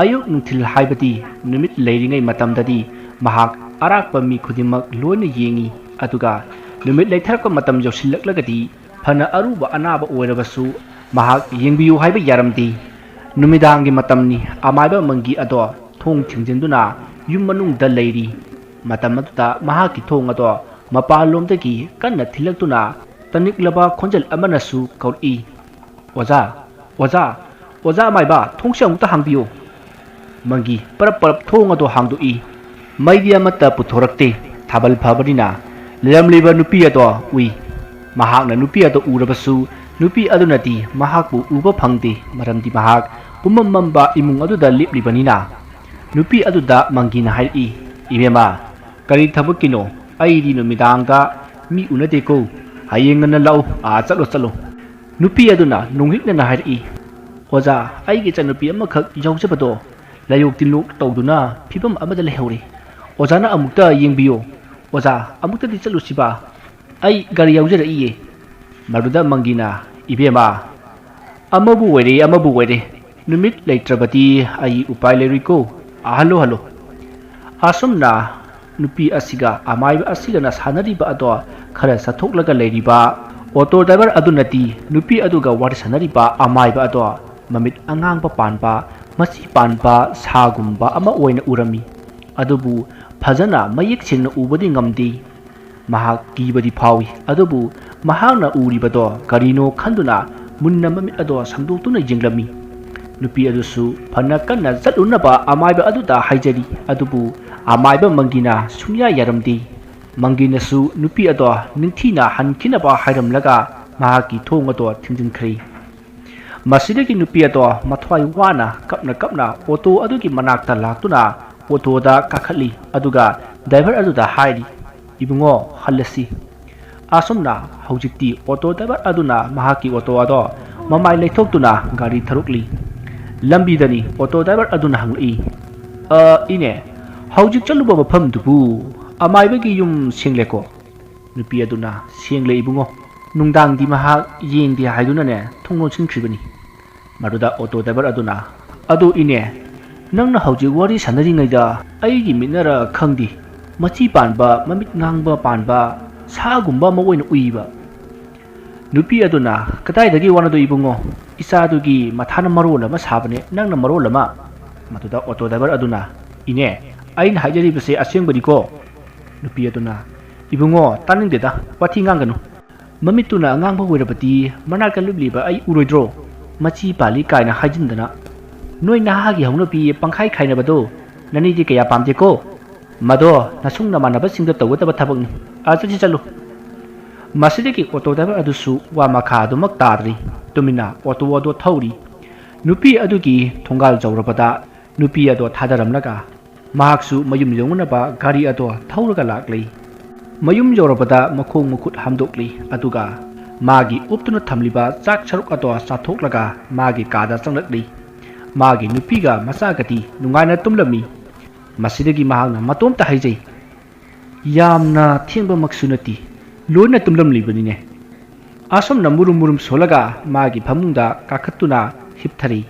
ꯑꯌꯨꯛ ꯅꯨꯡꯊꯤꯜ ꯍꯥꯏꯕꯗꯤ ꯅꯨꯃꯤꯠ ꯂꯩꯔꯤꯉꯩ ꯃꯇꯝꯗꯗꯤ ꯃꯍꯥꯛ ꯑꯔꯥꯛꯄ ꯃꯤ ꯈꯨꯗꯤꯡꯃꯛ ꯂꯣꯏꯅ ꯌꯦꯡꯏ, ꯑꯗꯨꯒ ꯅꯨꯃꯤꯠ ꯂꯩꯊꯔꯛꯄ ꯃꯇꯝ ꯌꯧꯁꯤꯜꯂꯛꯂꯒꯗꯤ ꯐꯅ ꯑꯔꯨꯕ ꯑꯅꯥꯕ ꯑꯣꯏꯔꯕꯁꯨ ꯃꯍꯥꯛ ꯌꯦꯡꯕꯤꯌꯨ ꯍꯥꯏꯕ ꯌꯥꯔꯝꯗꯦ꯫ ꯅꯨꯃꯤꯗꯥꯡꯒꯤ ꯃꯇꯝꯅꯤ, ꯑꯃꯥꯏꯕ ꯃꯪꯒꯤ ꯑꯗꯣ ꯊꯣꯡ ꯊꯤꯡꯖꯤꯟꯗꯨꯅ ꯌꯨꯝ ꯃꯅꯨꯡꯗ ꯂꯩꯔꯤ꯫ ꯃꯇꯝ ꯑꯗꯨꯗ ꯃꯍꯥꯛꯀꯤ ꯊꯣꯡ ꯑꯗꯣ ꯃꯄꯥꯟꯂꯣꯝꯗꯒꯤ ꯀꯟꯅ ꯊꯤꯜꯂꯛꯇꯨꯅ ꯇꯅꯤꯛꯂꯕ ꯈꯣꯟꯖꯦꯜ ꯑꯃꯅꯁꯨ ꯀꯧꯔꯛꯏ, "ꯑꯣꯖꯥ, ꯑꯣꯖꯥ, ꯑꯣꯖꯥ ꯑꯃꯥꯏꯕ, ꯊꯣꯡꯁꯦ ꯑꯃꯨꯛꯇ ꯍꯥꯡꯕꯤꯌꯨ!" ꯃꯪꯒꯤ ꯄꯔꯞ ꯄꯔꯞ ꯊꯣꯡ ꯑꯗꯣ ꯍꯥꯡꯗꯣꯛꯏ꯫ ꯃꯩꯗꯤ ꯑꯃꯠꯇ ꯄꯨꯊꯣꯔꯛꯇꯦ꯫ ꯊꯥꯕꯜ ꯐꯕꯅꯤꯅ ꯂꯩꯔꯝꯂꯤꯕ ꯅꯨꯄꯤ ꯑꯗꯣ ꯎꯏ꯫ ꯃꯍꯥꯛꯅ ꯅꯨꯄꯤ ꯑꯗꯨ ꯎꯔꯕꯁꯨ, ꯅꯨꯄꯤ ꯑꯗꯨꯅꯗꯤ ꯃꯍꯥꯛꯄꯨ ꯎꯕ ꯐꯪꯗꯦ, ꯃꯔꯝꯗꯤ ꯃꯍꯥꯛ ꯄꯨꯝꯃꯝ ꯃꯝꯕ ꯏꯃꯨꯡ ꯑꯗꯨꯗ ꯂꯦꯞꯂꯤꯕꯅꯤꯅ꯫ ꯅꯨꯄꯤ ꯑꯗꯨꯗ ꯃꯪꯒꯤꯅ ꯍꯥꯏꯔꯛꯏ, "ꯏꯕꯦꯝꯃ, ꯀꯔꯤ ꯊꯕꯛꯀꯤꯅꯣ? ꯑꯩꯗꯤ ꯅꯨꯃꯤꯗꯥꯡꯗ ꯃꯤ ꯎꯅꯗꯦꯀꯣ꯫ ꯍꯌꯦꯡ ꯉꯟꯅ ꯂꯥꯛꯎ, ꯑꯥ, ꯆꯠꯂꯣ, ꯆꯠꯂꯣ꯫" ꯅꯨꯄꯤ ꯑꯗꯨꯅ ꯅꯣꯡꯍꯤꯛꯅꯅ ꯍꯥꯏꯔꯛꯏ, "ꯑꯣꯖꯥ, ꯑꯩꯒꯤ ꯏꯆꯥꯅꯨꯄꯤ ꯑꯃꯈꯛ ꯌꯥꯎꯖꯕꯗꯣ ꯂꯥꯏꯌꯣꯛ ꯇꯤꯟꯂꯣꯛ ꯇꯧꯗꯨꯅ ꯐꯤꯕꯝ ꯑꯃꯗ ꯂꯩꯍꯧꯔꯦ꯫ ꯑꯣꯖꯥꯅ ꯑꯃꯨꯛꯇ ꯌꯦꯡꯕꯤꯌꯨ꯫ ꯑꯣꯖꯥ, ꯑꯃꯨꯛꯇꯗꯤ ꯆꯠꯂꯨꯁꯤꯕ꯫ ꯑꯩ ꯒꯥꯔꯤ ꯌꯥꯎꯖꯔꯛꯏꯌꯦ꯫" ꯃꯗꯨꯗ ꯃꯪꯒꯤꯅ, "ꯏꯕꯦꯝꯃ, ꯑꯃꯕꯨ ꯑꯣꯏꯔꯦ, ꯑꯃꯕꯨ ꯑꯣꯏꯔꯦ, ꯅꯨꯃꯤꯠ ꯂꯩꯇ꯭ꯔꯕꯗꯤ ꯑꯩ ꯎꯄꯥꯏ ꯂꯩꯔꯣꯏꯀꯣ꯫ ꯑꯥ, ꯍꯜꯂꯣ, ꯍꯜꯂꯣ꯫" ꯑꯁꯨꯝꯅ ꯅꯨꯄꯤ ꯑꯁꯤꯒ ꯑꯃꯥꯏꯕ ꯑꯁꯤꯒꯅ ꯁꯥꯟꯅꯔꯤꯕ ꯑꯗꯣ ꯈꯔ ꯆꯠꯊꯣꯛꯂꯒ ꯂꯩꯔꯤꯕ ꯑꯣꯇꯣ ꯗ꯭ꯔꯥꯏꯚꯔ ꯑꯗꯨꯅꯗꯤ ꯅꯨꯄꯤ ꯑꯗꯨꯒ ꯋꯥꯔꯤ ꯁꯥꯟꯅꯔꯤꯕ ꯑꯃꯥꯏꯕ ꯑꯗꯣ ꯃꯃꯤꯠ ꯑꯉꯥꯡꯕ ꯄꯥꯟꯕ, ꯃꯆꯤ ꯄꯥꯟꯕ ꯁꯥꯒꯨꯝꯕ ꯑꯃ ꯑꯣꯏꯅ ꯎꯔꯝꯃꯤ꯫ ꯑꯗꯨꯕꯨ ꯐꯖꯅ ꯃꯌꯦꯛ ꯁꯦꯡꯅ ꯎꯕꯗꯤ ꯉꯝꯗꯦ꯫ ꯃꯍꯥꯛ ꯀꯤꯕꯗꯤ ꯐꯥꯎꯏ, ꯑꯗꯨꯕꯨ ꯃꯍꯥꯛꯅ ꯎꯔꯤꯕꯗꯣ ꯀꯔꯤꯅꯣ ꯈꯟꯗꯨꯅ ꯃꯨꯟꯅ ꯃꯃꯤꯠ ꯑꯗꯣ ꯁꯪꯗꯣꯛꯇꯨꯅ ꯌꯦꯡꯂꯝꯃꯤ꯫ ꯅꯨꯄꯤ ꯑꯗꯨꯁꯨ ꯐꯅ ꯀꯟꯅ ꯆꯠꯂꯨꯅꯕ ꯑꯃꯥꯏꯕ ꯑꯗꯨꯗ ꯍꯥꯏꯖꯔꯤ, ꯑꯗꯨꯕꯨ ꯑꯃꯥꯏꯕ ꯃꯪꯒꯤꯅ ꯁꯨꯡꯌꯥ ꯌꯥꯔꯝꯗꯦ꯫ ꯃꯪꯒꯤꯅꯁꯨ ꯅꯨꯄꯤ ꯑꯗꯣ ꯅꯤꯡꯊꯤꯅ ꯍꯟꯈꯤꯅꯕ ꯍꯥꯏꯔꯝꯂꯒ ꯃꯍꯥꯛꯀꯤ ꯊꯣꯡ ꯑꯗꯣ ꯊꯤꯡꯖꯤꯟꯈ꯭ꯔꯦ꯫ ꯃꯁꯤꯗꯒꯤ ꯅꯨꯄꯤ ꯑꯗꯣ ꯃꯊ꯭ꯋꯥꯏ ꯋꯥꯅ ꯀꯞꯅ ꯀꯞꯅ ꯑꯣꯇꯣ ꯑꯗꯨꯒꯤ ꯃꯅꯥꯛꯇ ꯂꯥꯛꯇꯨꯅ ꯑꯣꯇꯣꯗ ꯀꯥꯈꯠꯂꯤ, ꯑꯗꯨꯒ ꯗ꯭ꯔꯥꯏꯚꯔ ꯑꯗꯨꯗ ꯍꯥꯏꯔꯤ, "ꯏꯕꯨꯡꯉꯣ, ꯍꯜꯂꯁꯤ꯫" ꯑꯁꯨꯝꯅ ꯍꯧꯖꯤꯛꯇꯤ ꯑꯣꯇꯣ ꯗ꯭ꯔꯥꯏꯚꯔ ꯑꯗꯨꯅ ꯃꯍꯥꯛꯀꯤ ꯑꯣꯇꯣ ꯑꯗꯣ ꯃꯃꯥꯏ ꯂꯩꯊꯣꯛꯇꯨꯅ ꯒꯥꯔꯤ ꯊꯧꯔꯛꯂꯤ꯫ ꯂꯝꯕꯤꯗꯅꯤ ꯑꯣꯇꯣ ꯗ꯭ꯔꯥꯏꯚꯔ ꯑꯗꯨꯅ ꯍꯪꯂꯛꯏ, "ꯑ, ꯏꯅꯦ, ꯍꯧꯖꯤꯛ ꯆꯠꯂꯨꯕ ꯃꯐꯝꯗꯨꯕꯨ ꯑꯃꯥꯏꯕꯒꯤ ꯌꯨꯝ ꯁꯦꯡꯂꯦꯀꯣ?" ꯅꯨꯄꯤ ꯑꯗꯨꯅ, "ꯁꯦꯡꯂꯦ ꯏꯕꯨꯡꯉꯣ, ꯅꯨꯡꯗꯥꯡꯗꯤ ꯃꯍꯥꯛ ꯌꯦꯡꯗꯦ ꯍꯥꯏꯗꯨꯅꯅꯦ ꯊꯣꯡ ꯂꯣꯟꯁꯤꯟꯈ꯭ꯔꯤꯕꯅꯤ꯫" ꯃꯗꯨꯗ ꯑꯣꯇꯣ ꯗ꯭ꯔꯥꯏꯚꯔ ꯑꯗꯨꯅ, "ꯑꯗꯣ ꯏꯅꯦ, ꯅꯪꯅ ꯍꯧꯖꯤꯛ ꯋꯥꯔꯤ ꯁꯥꯟꯅꯔꯤꯉꯩꯗ ꯑꯩꯒꯤ ꯃꯤꯠꯅꯔ ꯈꯪꯗꯦ, ꯃꯆꯤ ꯄꯥꯟꯕ, ꯃꯃꯤꯠ ꯉꯥꯡꯕ ꯄꯥꯟꯕ ꯁꯥꯒꯨꯝꯕ ꯑꯃ ꯑꯣꯏꯅ ꯎꯏꯕ꯫" ꯅꯨꯄꯤ ꯑꯗꯨꯅ, "ꯀꯗꯥꯏꯗꯒꯤ ꯋꯥꯅꯣꯗꯣ ꯏꯕꯨꯡꯉꯣ? ꯏꯆꯥꯗꯨꯒꯤ ꯃꯊꯥꯅ ꯃꯔꯣꯜ ꯑꯃ ꯁꯥꯕꯅꯦ, ꯅꯪꯅ ꯃꯔꯣꯜ ꯑꯃ꯫" ꯃꯗꯨꯗ ꯑꯣꯇꯣ ꯗ꯭ꯔꯥꯏꯚꯔ ꯑꯗꯨꯅ, "ꯏꯅꯦ, ꯑꯩꯅ ꯍꯥꯏꯖꯔꯤꯕꯁꯦ ꯑꯁꯦꯡꯕꯅꯤꯀꯣ꯫" ꯅꯨꯄꯤ ꯑꯗꯨꯅ, "ꯏꯕꯨꯡꯉꯣ, ꯇꯥꯅꯤꯡꯗꯦꯗ, ꯋꯥꯊꯤ ꯉꯥꯡꯒꯅꯨ꯫ ꯃꯃꯤꯠꯇꯨꯅ ꯑꯉꯥꯡꯕ ꯑꯣꯏꯔꯕꯗꯤ ꯃꯅꯥꯛꯇ ꯂꯦꯞꯂꯤꯕ ꯑꯩ ꯎꯔꯣꯏꯗ꯭ꯔꯣ? ꯃꯆꯤ ꯄꯥꯜꯂꯤ ꯀꯥꯏꯅ ꯍꯥꯏꯖꯤꯟꯗꯅ꯫ ꯅꯣꯏ ꯅꯍꯥꯒꯤ ꯍꯧꯅꯕꯤ ꯄꯪꯈꯥꯏ ꯈꯥꯏꯅꯕꯗꯣ ꯅꯅꯦꯗꯤ ꯀꯌꯥ ꯄꯥꯝꯗꯦꯀꯣ꯫ ꯃꯗꯣ ꯅꯁꯨꯡ ꯅꯃꯥꯟꯅꯕꯁꯤꯡꯗ ꯇꯧꯒꯗꯕ ꯊꯕꯛꯅꯤ꯫ ꯑꯥ, ꯆꯠꯁꯤ ꯆꯠꯂꯨ꯫" ꯃꯁꯤꯗꯒꯤ ꯑꯣꯇꯣ ꯗ꯭ꯔꯥꯏꯚꯔ ꯑꯗꯨꯁꯨ ꯋꯥ ꯃꯈꯥ ꯑꯗꯨꯃꯛ ꯇꯥꯗ꯭ꯔꯤ꯫ ꯇꯨꯃꯤꯟꯅ ꯑꯣꯇꯣ ꯑꯗꯣ ꯊꯧꯔꯤ꯫ ꯅꯨꯄꯤ ꯑꯗꯨꯒꯤ ꯊꯣꯡꯒꯥꯜ ꯌꯧꯔꯕꯗ ꯅꯨꯄꯤ ꯑꯗꯣ ꯊꯥꯗꯔꯝꯂꯒ ꯃꯍꯥꯛꯁꯨ ꯃꯌꯨꯝ ꯌꯧꯅꯅꯕ ꯒꯥꯔꯤ ꯑꯗꯣ ꯊꯧꯔꯒ ꯂꯥꯛꯂꯤ꯫ ꯃꯌꯨꯝ ꯌꯧꯔꯕꯗ ꯃꯈꯣꯡ ꯃꯈꯨꯠ ꯍꯥꯝꯗꯣꯛꯂꯤ, ꯑꯗꯨꯒ ꯃꯥꯒꯤ ꯎꯞꯇꯨꯅ ꯊꯝꯂꯤꯕ ꯆꯥꯛ ꯁꯔꯨꯛ ꯑꯗꯣ ꯆꯥꯊꯣꯛꯂꯒ ꯃꯥꯒꯤ ꯀꯥꯗ ꯆꯪꯂꯛꯂꯤ꯫ ꯃꯥꯒꯤ ꯅꯨꯄꯤꯒ ꯃꯆꯥꯒꯗꯤ ꯅꯨꯡꯉꯥꯏꯅ ꯇꯨꯝꯂꯝꯃꯤ꯫ ꯃꯁꯤꯗꯒꯤ ꯃꯍꯥꯛꯅ ꯃꯇꯣꯝꯇ ꯍꯥꯏꯖꯩ, "ꯌꯥꯝꯅ ꯊꯦꯡꯕꯃꯛꯁꯨ ꯅꯠꯇꯦ, ꯂꯣꯏꯅ ꯇꯨꯝꯂꯝꯂꯤꯕꯅꯤꯅꯦ"꯫ ꯑꯁꯨꯝꯅ ꯃꯨꯔꯨꯝ ꯃꯨꯔꯨꯝ ꯁꯣꯜꯂꯒ ꯃꯥꯒꯤ ꯐꯃꯨꯡꯗ ꯀꯥꯈꯠꯇꯨꯅ ꯍꯤꯞꯊꯔꯤ꯫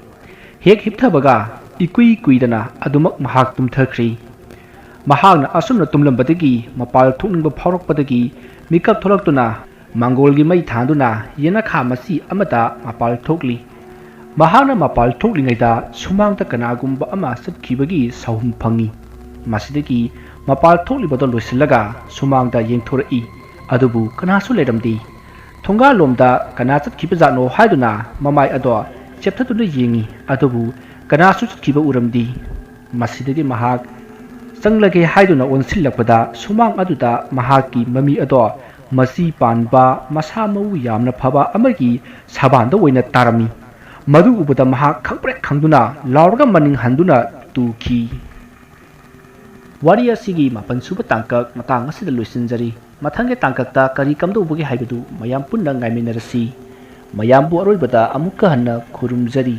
ꯍꯦꯛ ꯍꯤꯞꯊꯕꯒ ꯏꯀꯨꯏ ꯀꯨꯏꯗꯅ ꯑꯗꯨꯃꯛ ꯃꯍꯥꯛ ꯇꯨꯝꯊꯈ꯭ꯔꯤ꯫ ꯃꯍꯥꯛꯅ ꯑꯁꯨꯝꯅ ꯇꯨꯝꯂꯝꯕꯗꯒꯤ ꯃꯄꯥꯜ ꯊꯣꯛꯅꯤꯡꯕ ꯐꯥꯎꯔꯛꯄꯗꯒꯤ ꯃꯤꯀꯞ ꯊꯣꯛꯂꯛꯇꯨꯅ ꯃꯪꯒꯣꯜꯒꯤ ꯃꯩ ꯊꯥꯟꯗꯨꯅ ꯌꯦꯅꯈꯥ ꯃꯆꯤ ꯑꯃꯗ ꯃꯄꯥꯜ ꯊꯣꯛꯂꯤ꯫ ꯃꯍꯥꯛꯅ ꯃꯄꯥꯜ ꯊꯣꯛꯂꯤꯉꯩꯗ ꯁꯨꯃꯥꯡꯗ ꯀꯅꯥꯒꯨꯝꯕ ꯑꯃ ꯆꯠꯈꯤꯕꯒꯤ ꯁꯥꯍꯨꯝ ꯐꯪꯏ꯫ ꯃꯁꯤꯗꯒꯤ ꯃꯄꯥꯜ ꯊꯣꯛꯂꯤꯕꯗꯣ ꯂꯣꯏꯁꯤꯜꯂꯒ ꯁꯨꯃꯥꯡꯗ ꯌꯦꯡꯊꯣꯔꯛꯏ, ꯑꯗꯨꯕꯨ ꯀꯅꯥꯁꯨ ꯂꯩꯔꯝꯗꯦ꯫ ꯊꯣꯡꯒꯥꯜꯂꯣꯝꯗ ꯀꯅꯥ ꯆꯠꯈꯤꯕꯖꯥꯠꯅꯣ ꯍꯥꯏꯗꯨꯅ ꯃꯃꯥꯏ ꯑꯗꯣ ꯆꯦꯞꯊꯗꯨꯅ ꯌꯦꯡꯏ, ꯑꯗꯨꯕꯨ ꯀꯅꯥꯁꯨ ꯆꯠꯈꯤꯕ ꯎꯔꯝꯗꯦ꯫ ꯃꯁꯤꯗꯒꯤ ꯃꯍꯥꯛ ꯆꯪꯂꯒꯦ ꯍꯥꯏꯗꯨꯅ ꯑꯣꯟꯁꯤꯜꯂꯛꯄꯗ ꯁꯨꯃꯥꯡ ꯑꯗꯨꯗ ꯃꯍꯥꯛꯀꯤ ꯃꯃꯤ ꯑꯗꯣ ꯃꯆꯤ ꯄꯥꯟꯕ, ꯃꯁꯥ ꯃꯎ ꯌꯥꯝꯅ ꯐꯕ ꯑꯃꯒꯤ ꯁꯕꯥꯟꯗ ꯑꯣꯏꯅ ꯇꯥꯔꯝꯃꯤ꯫ ꯃꯗꯨ ꯎꯕꯗ ꯃꯍꯥꯛ ꯈꯪꯄ꯭ꯔꯦꯛ ꯈꯪꯗꯨꯅ ꯂꯥꯎꯔꯒ ꯃꯅꯤꯡ ꯍꯟꯗꯨꯅ ꯇꯨꯈꯤ꯫ ꯋꯥꯔꯤ ꯑꯁꯤꯒꯤ ꯃꯥꯄꯟ ꯁꯨꯕ ꯇꯥꯡꯀꯛ ꯃꯇꯥꯡ ꯑꯁꯤꯗ ꯂꯣꯏꯁꯤꯟꯖꯔꯤ꯫ ꯃꯊꯪꯒꯤ ꯇꯥꯡꯀꯛꯇ ꯀꯔꯤ ꯀꯝꯗꯧꯕꯒꯦ ꯍꯥꯏꯕꯗꯨ ꯃꯌꯥꯝ ꯄꯨꯟꯅ ꯉꯥꯏꯃꯤꯟꯅꯔꯁꯤ꯫ ꯃꯌꯥꯝꯕꯨ ꯑꯔꯣꯏꯕꯗ ꯑꯃꯨꯛꯀ ꯍꯟꯅ ꯈꯨꯔꯨꯝꯖꯔꯤ꯫